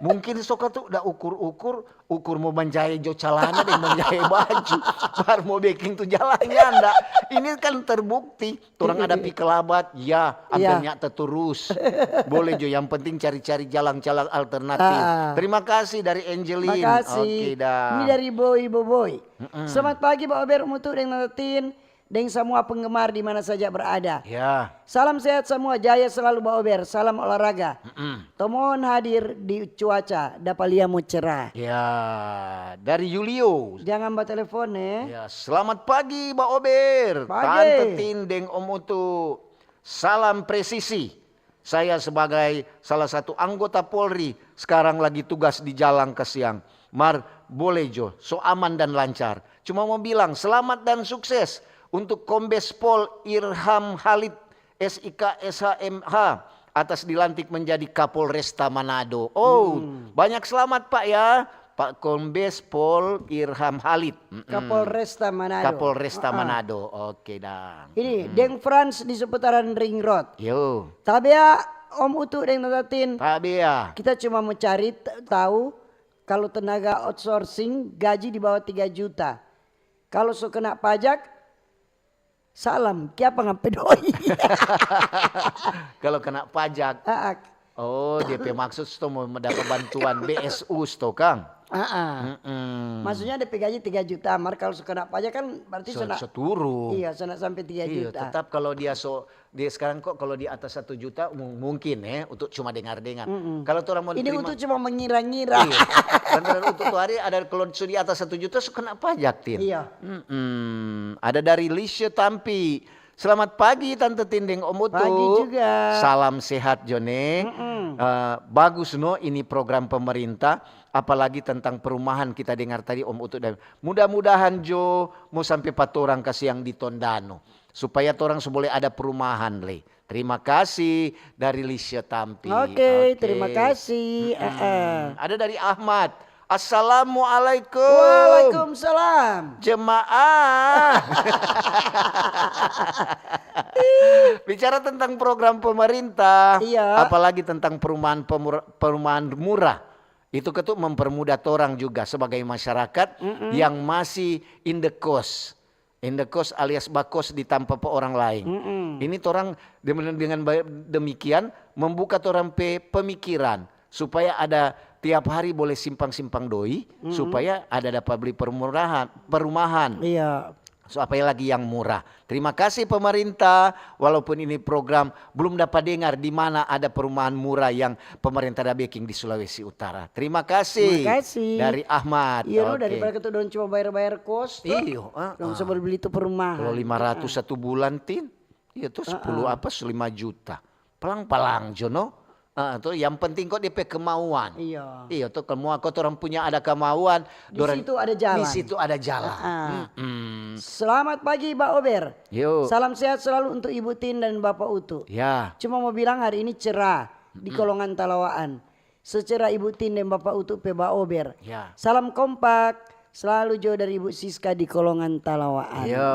Mungkin so katu da ukur-ukur, ukur mo manjae jo calana deng manjae baju. Baru mo beking tu jalang nyanda. Ini kan terbukti, orang ada pi ke labat, ya, amper nyata turus. Boleh jo, yang penting cari-cari jalan-jalan alternatif. Ah. Terima kasih dari Angelin. Makasih. Oke dah. Ini dari Boy Boboy. Mm-mm. Selamat pagi, Ba Ober, Mutu, deng Natatin, deng semua penggemar di mana saja berada. Ya. Salam sehat semua, jaya selalu, Ba Ober. Salam olahraga. Mm-mm. Tomohon hadir di cuaca, dapa lia mo cerah. Ya, dari Julio. Jangan ba telepon, eh. Ya, selamat pagi, Ba Ober. Pagi. Tante Tin deng Om Utu. Salam presisi. Saya sebagai salah satu anggota Polri, sekarang lagi tugas di jalan kasiang. Mar, boleh jo, so aman dan lancar. Cuma mau bilang, selamat dan sukses untuk Kombes Pol Irham Halid, S I K, S H, M H, atas dilantik menjadi Kapolresta Manado. Oh, hmm, banyak selamat, Pak, ya. Pak Kombes Pol Irham Halid. Mm-mm. Kapolresta Manado. Kapolresta, ah, ah, Manado. Oke, dang. Ini, mm-mm, deng Frans di seputaran Ring Road. Yo. Tabea, Om Utu deng Natatin. Tabea. Kita cuma mau cari t-, tahu kalau tenaga outsourcing gaji di bawah tiga juta. Kalau so kena pajak, salam, kiapa ngape doi? Kalau kena pajak. Aak. Oh, dia pe maksud sto mau mendapat bantuan B S U sto, kang? Aa. Mm-mm. Maksudnya dia pe gaji tiga juta, mar kalau so kena pajak kan berarti so, so na-, so turun. Iya, so na sampe tiga juta. Iya, tetap kalau dia so, dia sekarang kok kalau di atas satu juta mu-, mungkin, eh, untuk cuma dengar-dengar. Mm-mm. Kalau torang mau terima. Ini untuk cuma mengira-ngira. Iya. Lantaran untuk tu hari ada kalau so di atas satu juta so kena pajak, Tin. Iya. Mm-mm. Ada dari Lisha Tampi. Selamat pagi, Tante Tin deng Om Utu. Pagi juga. Salam sehat jo, Neng. Mm-mm. Eh, bagus no ini program pemerintah, apalagi tentang perumahan kita dengar tadi Om Utu dan mudah-mudahan jo mo sampe pa torang kasiang di Tondano, supaya torang so boleh ada perumahan lei. Terima kasih dari Lisha Tampi. Oke, oke, terima kasih. Mm-mm. Eh, eh. Ada dari Ahmad. Assalamualaikum. Waalaikumsalam. Jemaah. Bicara tentang program pemerintah, iya, apalagi tentang perumahan pemur-, perumahan murah, itu ketu mempermudah torang juga sebagai masyarakat, mm-mm, yang masih in the cost. In the cost alias bakos di tampa pa orang laeng. Mm-mm. Ini torang dengan, dengan ba-, demikian membuka torang pe pemikiran supaya ada tiap hari boleh simpang-simpang doi, mm-mm, supaya ada dapa beli permurahan, perumahan. Iya. So, apalagi yang murah. Terima kasih pemerintah, walaupun ini program belum dapa dengar di mana ada perumahan murah yang pemerintah da beking di Sulawesi Utara. Terima kasih. Terima kasih dari Ahmad. Iya, no, oke, daripada kita dong cuma bayar-bayar kos, to. Iyo, ah, dong ah, so beli tu perumahan. Kalau lima ratus, ah, satu bulan, Tin, iya tu, ah, sepuluh, ah, apa, lima juta. Palang-palang jo, no? Ah, tu yang penting kok dia pe kemauan. Iya. Iya tu, kemauan, kok orang punya ada kemauan, di situ ada jalan. Di situ ada jalan. Ah, ah. Mm-mm. Selamat pagi, Ba Ober. Yo. Salam sehat selalu untuk Ibu Tin dan Bapak Utu. Ya. Cuma mau bilang hari ini cerah di, mm-mm, Kolongan Talawaan. Secerah Ibu Tin deng Bapak Utu pe Ba Ober. Ya. Salam kompak, selalu jo dari Ibu Siska di Kolongan Talawaan. Yo.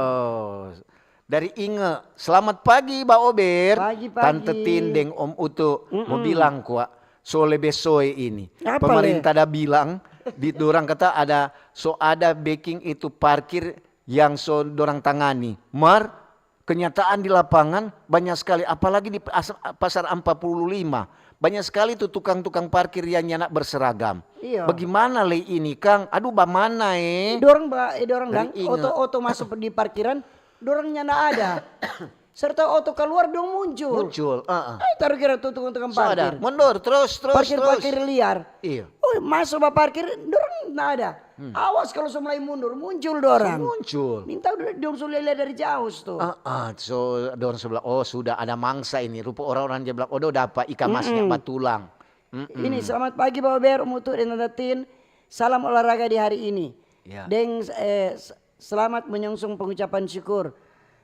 Dari Inge, selamat pagi Ba Ober. Pagi, pagi. Tante Tin deng Om Utu mo, mm-mm, bilang kwa, so lebe soe ini. Apa le? Pemerintah da bilang, di dorang kata ada, so ada beking itu parkir yang so dorang tangani. Mar, kenyataan di lapangan banyak skali, apalagi di pas-, Pasar Ampat Puluh Lima. Banyak skali tu tukang-tukang parkir yang nyanda berseragam. Iya. Bagimana lei ini, kang? Aduh, bamana, eh? Dorang ba-, eh, dorang dang, oto-oto maso di parkiran, dorang nyanda ada. Serta oto kaluar, dong muncul. Muncul, heeh. Ai, taru kira tu tukang-tukang parkir. So ada. Mundur, terus, terus, terus. Parkir-parkir liar. Iya. Oh, maso baparkir, dorang nda ada. Hmm. Awas kalu so mulai mundur, muncul dorang. So muncul. Minta udah dong so lia-lia dari jauh tu. Ah, ah, so dorang so bilang, "Oh, sudah ada mangsa ini." Rupa orang-orang dia bilang, "Oh, do dapa ikan masnya batulang." Mm-mm. Ini, "Selamat pagi, Ba Ober, Mutu, deng Tante Tin. Salam olahraga di hari ini." Ya. Deng, eh, s-, selamat menyongsong pengucapan syukur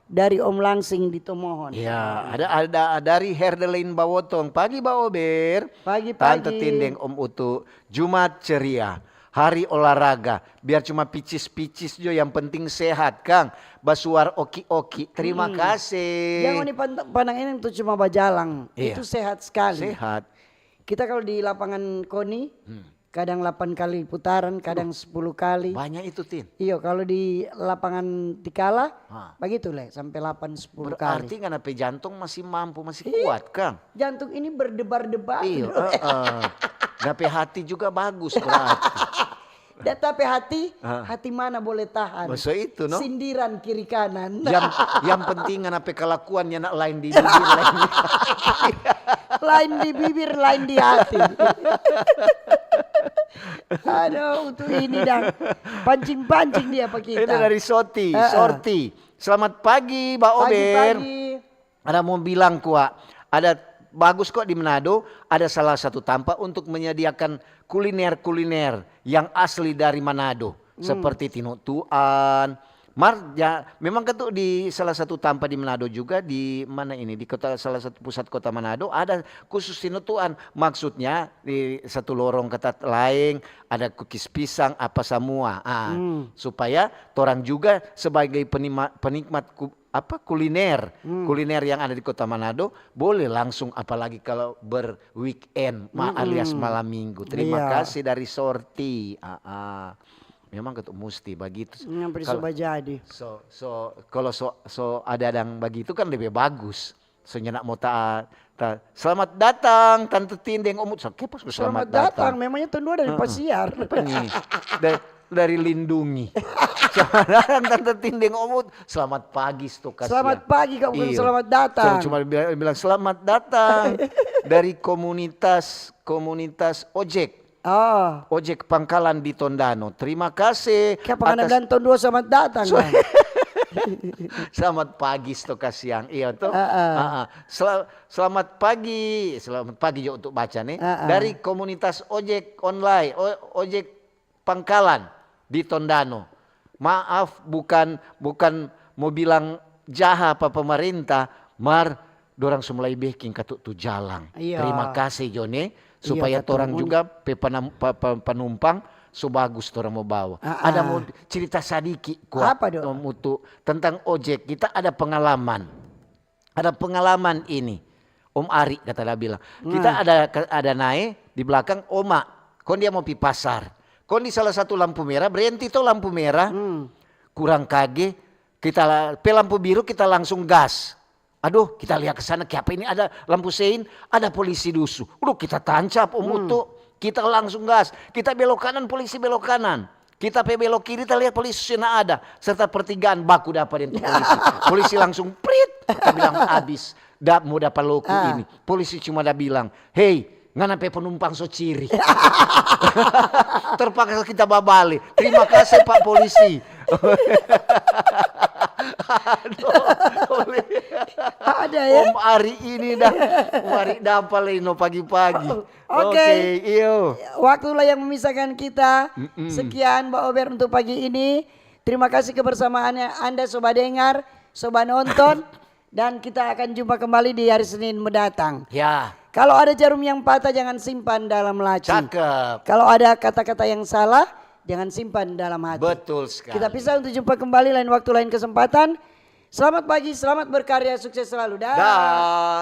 dari Om Langsing di Tomohon. Ya, ada, ada dari Herdelain Bawotong. Pagi, Ba Ober. Pagi, pagi. Tante Tin deng Om Utu. Jumat ceria. Hari olahraga. Biar cuma picis-picis jo, yang penting sehat, kang. Basuar oki-oki. Terima kasih. Jangan di pant-, pandang ini tu cuma bajalang. Iya. Itu sehat sekali. Sehat. Kita kalau di lapangan koni, hmm, kadang delapan kali putaran, kadang sepuluh kali. Banyak itu, Tin. Iyo, kalau di lapangan Tikala, Ha. bagitu le, sampai delapan, sepuluh kali. Berarti ngana pe jantong masih mampu, masih kuat, kang. Jantung ini berdebar-debar. Iyo, Dok. Heeh. Ngana pe hati juga bagus berarti. Data pe hati, Ah. hati mana boleh tahan? Maso itu, no? Sindiran kiri kanan. Yang, yang penting ngana pe kalakuannya nak lain di bibir, lain di Lain di bibir, lain di hati. Aduh, untuk ini dang. Pancing-pancing dia pa kita. Ini dari Soti, Heeh. Sorti. Selamat pagi, Mbak Ober. Pagi-pagi. Ada mau bilang kwa, ada bagus kok di Manado, ada salah satu tampa untuk menyediakan kuliner-kuliner yang asli dari Manado, seperti tinutuan. Mar, ya, memang kan tuh di salah satu tampa di Manado juga, di mana ini, di kota, salah satu pusat kota Manado, ada khusus tinutuan. Maksudnya di satu lorong kata laeng, ada kukis pisang, apa samua. Ah, supaya torang juga sebagai penima-, penikmat ku-, apa, kuliner, kuliner yang ada di kota Manado boleh langsung, apalagi kalau berweekend, ma-, alias malam minggu. Terima Iya. kasih dari Sorti. Ah, ah. Memang ketuk musti bagitu. Yang Kalau- coba jadi. So, so, kalau so, so ada yang begitu kan lebih bagus. So, nyanda mau ta, ta, selamat datang Tante Tin deng Omut. So, kepas ku Selamat selamat, datang. Memangnya tong dua dari pasiar. Apa nih? Dari, dari Lindungi. Selamat datang Tante Tin deng Omut. Selamat pagi, sto kasiang. Selamat pagi, kau bukan Iyo. selamat datang. Cuma, cuma bilang, bilang selamat datang dari komunitas, komunitas ojek. Oh. Ojek Pangkalan di Tondano. Terima kasih. Kapan ada atas- bilang tong dua selamat datang, So- kan? Selamat pagi, sto kasiang. Iya, tuh. Heeh. Heeh. Sel-, selamat pagi. Selamat pagi juga untuk baca nih. Heeh. Dari komunitas ojek online, o-, ojek Pangkalan di Tondano. Maaf, bukan, bukan mau bilang jaha pa pemerintah, mar dorang so mulai beking katu tu jalang. Iya. Terima kasih, Jone, Iya, supaya katu torang mun- juga pe penam-, pe-, pe-, penumpang so bagus torang mo bawa. Ah, Ada ah. mau cerita sadiki kwa. Apa do? Om Utu, tentang ojek, kita ada pengalaman. Ada pengalaman ini. Om Ari kata dia bilang. Kita Nah. ada, ada nae di belakang oma. Kon dia mau pi pasar. Kon di salah satu lampu merah, berhenti to lampu merah. Hmm. Kurang kage, kita la-, pe lampu biru kita langsung gas. Aduh, kita lihat ke sana, kiapa ini ada lampu sein, ada polisi dusu. Udah kita tancap, Om Hmm. Utu. Kita langsung gas. Kita belok kanan, polisi belok kanan. Kita pe belok kiri, kita lihat polisi sudah ada. Serta pertigaan baku dapa deng polisi. Polisi langsung prit, kita bilang, "Abis, da, mo dapa loku Ah. ini." Polisi cuma da bilang, "Hei, ngana pe penumpang so ciri." Terpaksa kita babale. Terima kasih, Pak Polisi. Aduh, Ada ya? Om Ari ini dah. Om Ari dapa le no pagi-pagi. Oke. Oke, iyo. Waktulah yang memisahkan kita. Mm-mm. Sekian, Mbak Ober, untuk pagi ini. Terima kasih kebersamaannya Anda, sobat dengar, sobat nonton. Dan kita akan jumpa kembali di hari Senin mendatang. Ya, Kalau ada jarum yang patah, jangan simpan dalam laci. Cakep. Kalau ada kata-kata yang salah, jangan simpan dalam hati. Betul sekali. Kita pisah untuk jumpa kembali lain waktu, lain kesempatan. Selamat pagi, selamat berkarya, sukses selalu. Dah. Dah.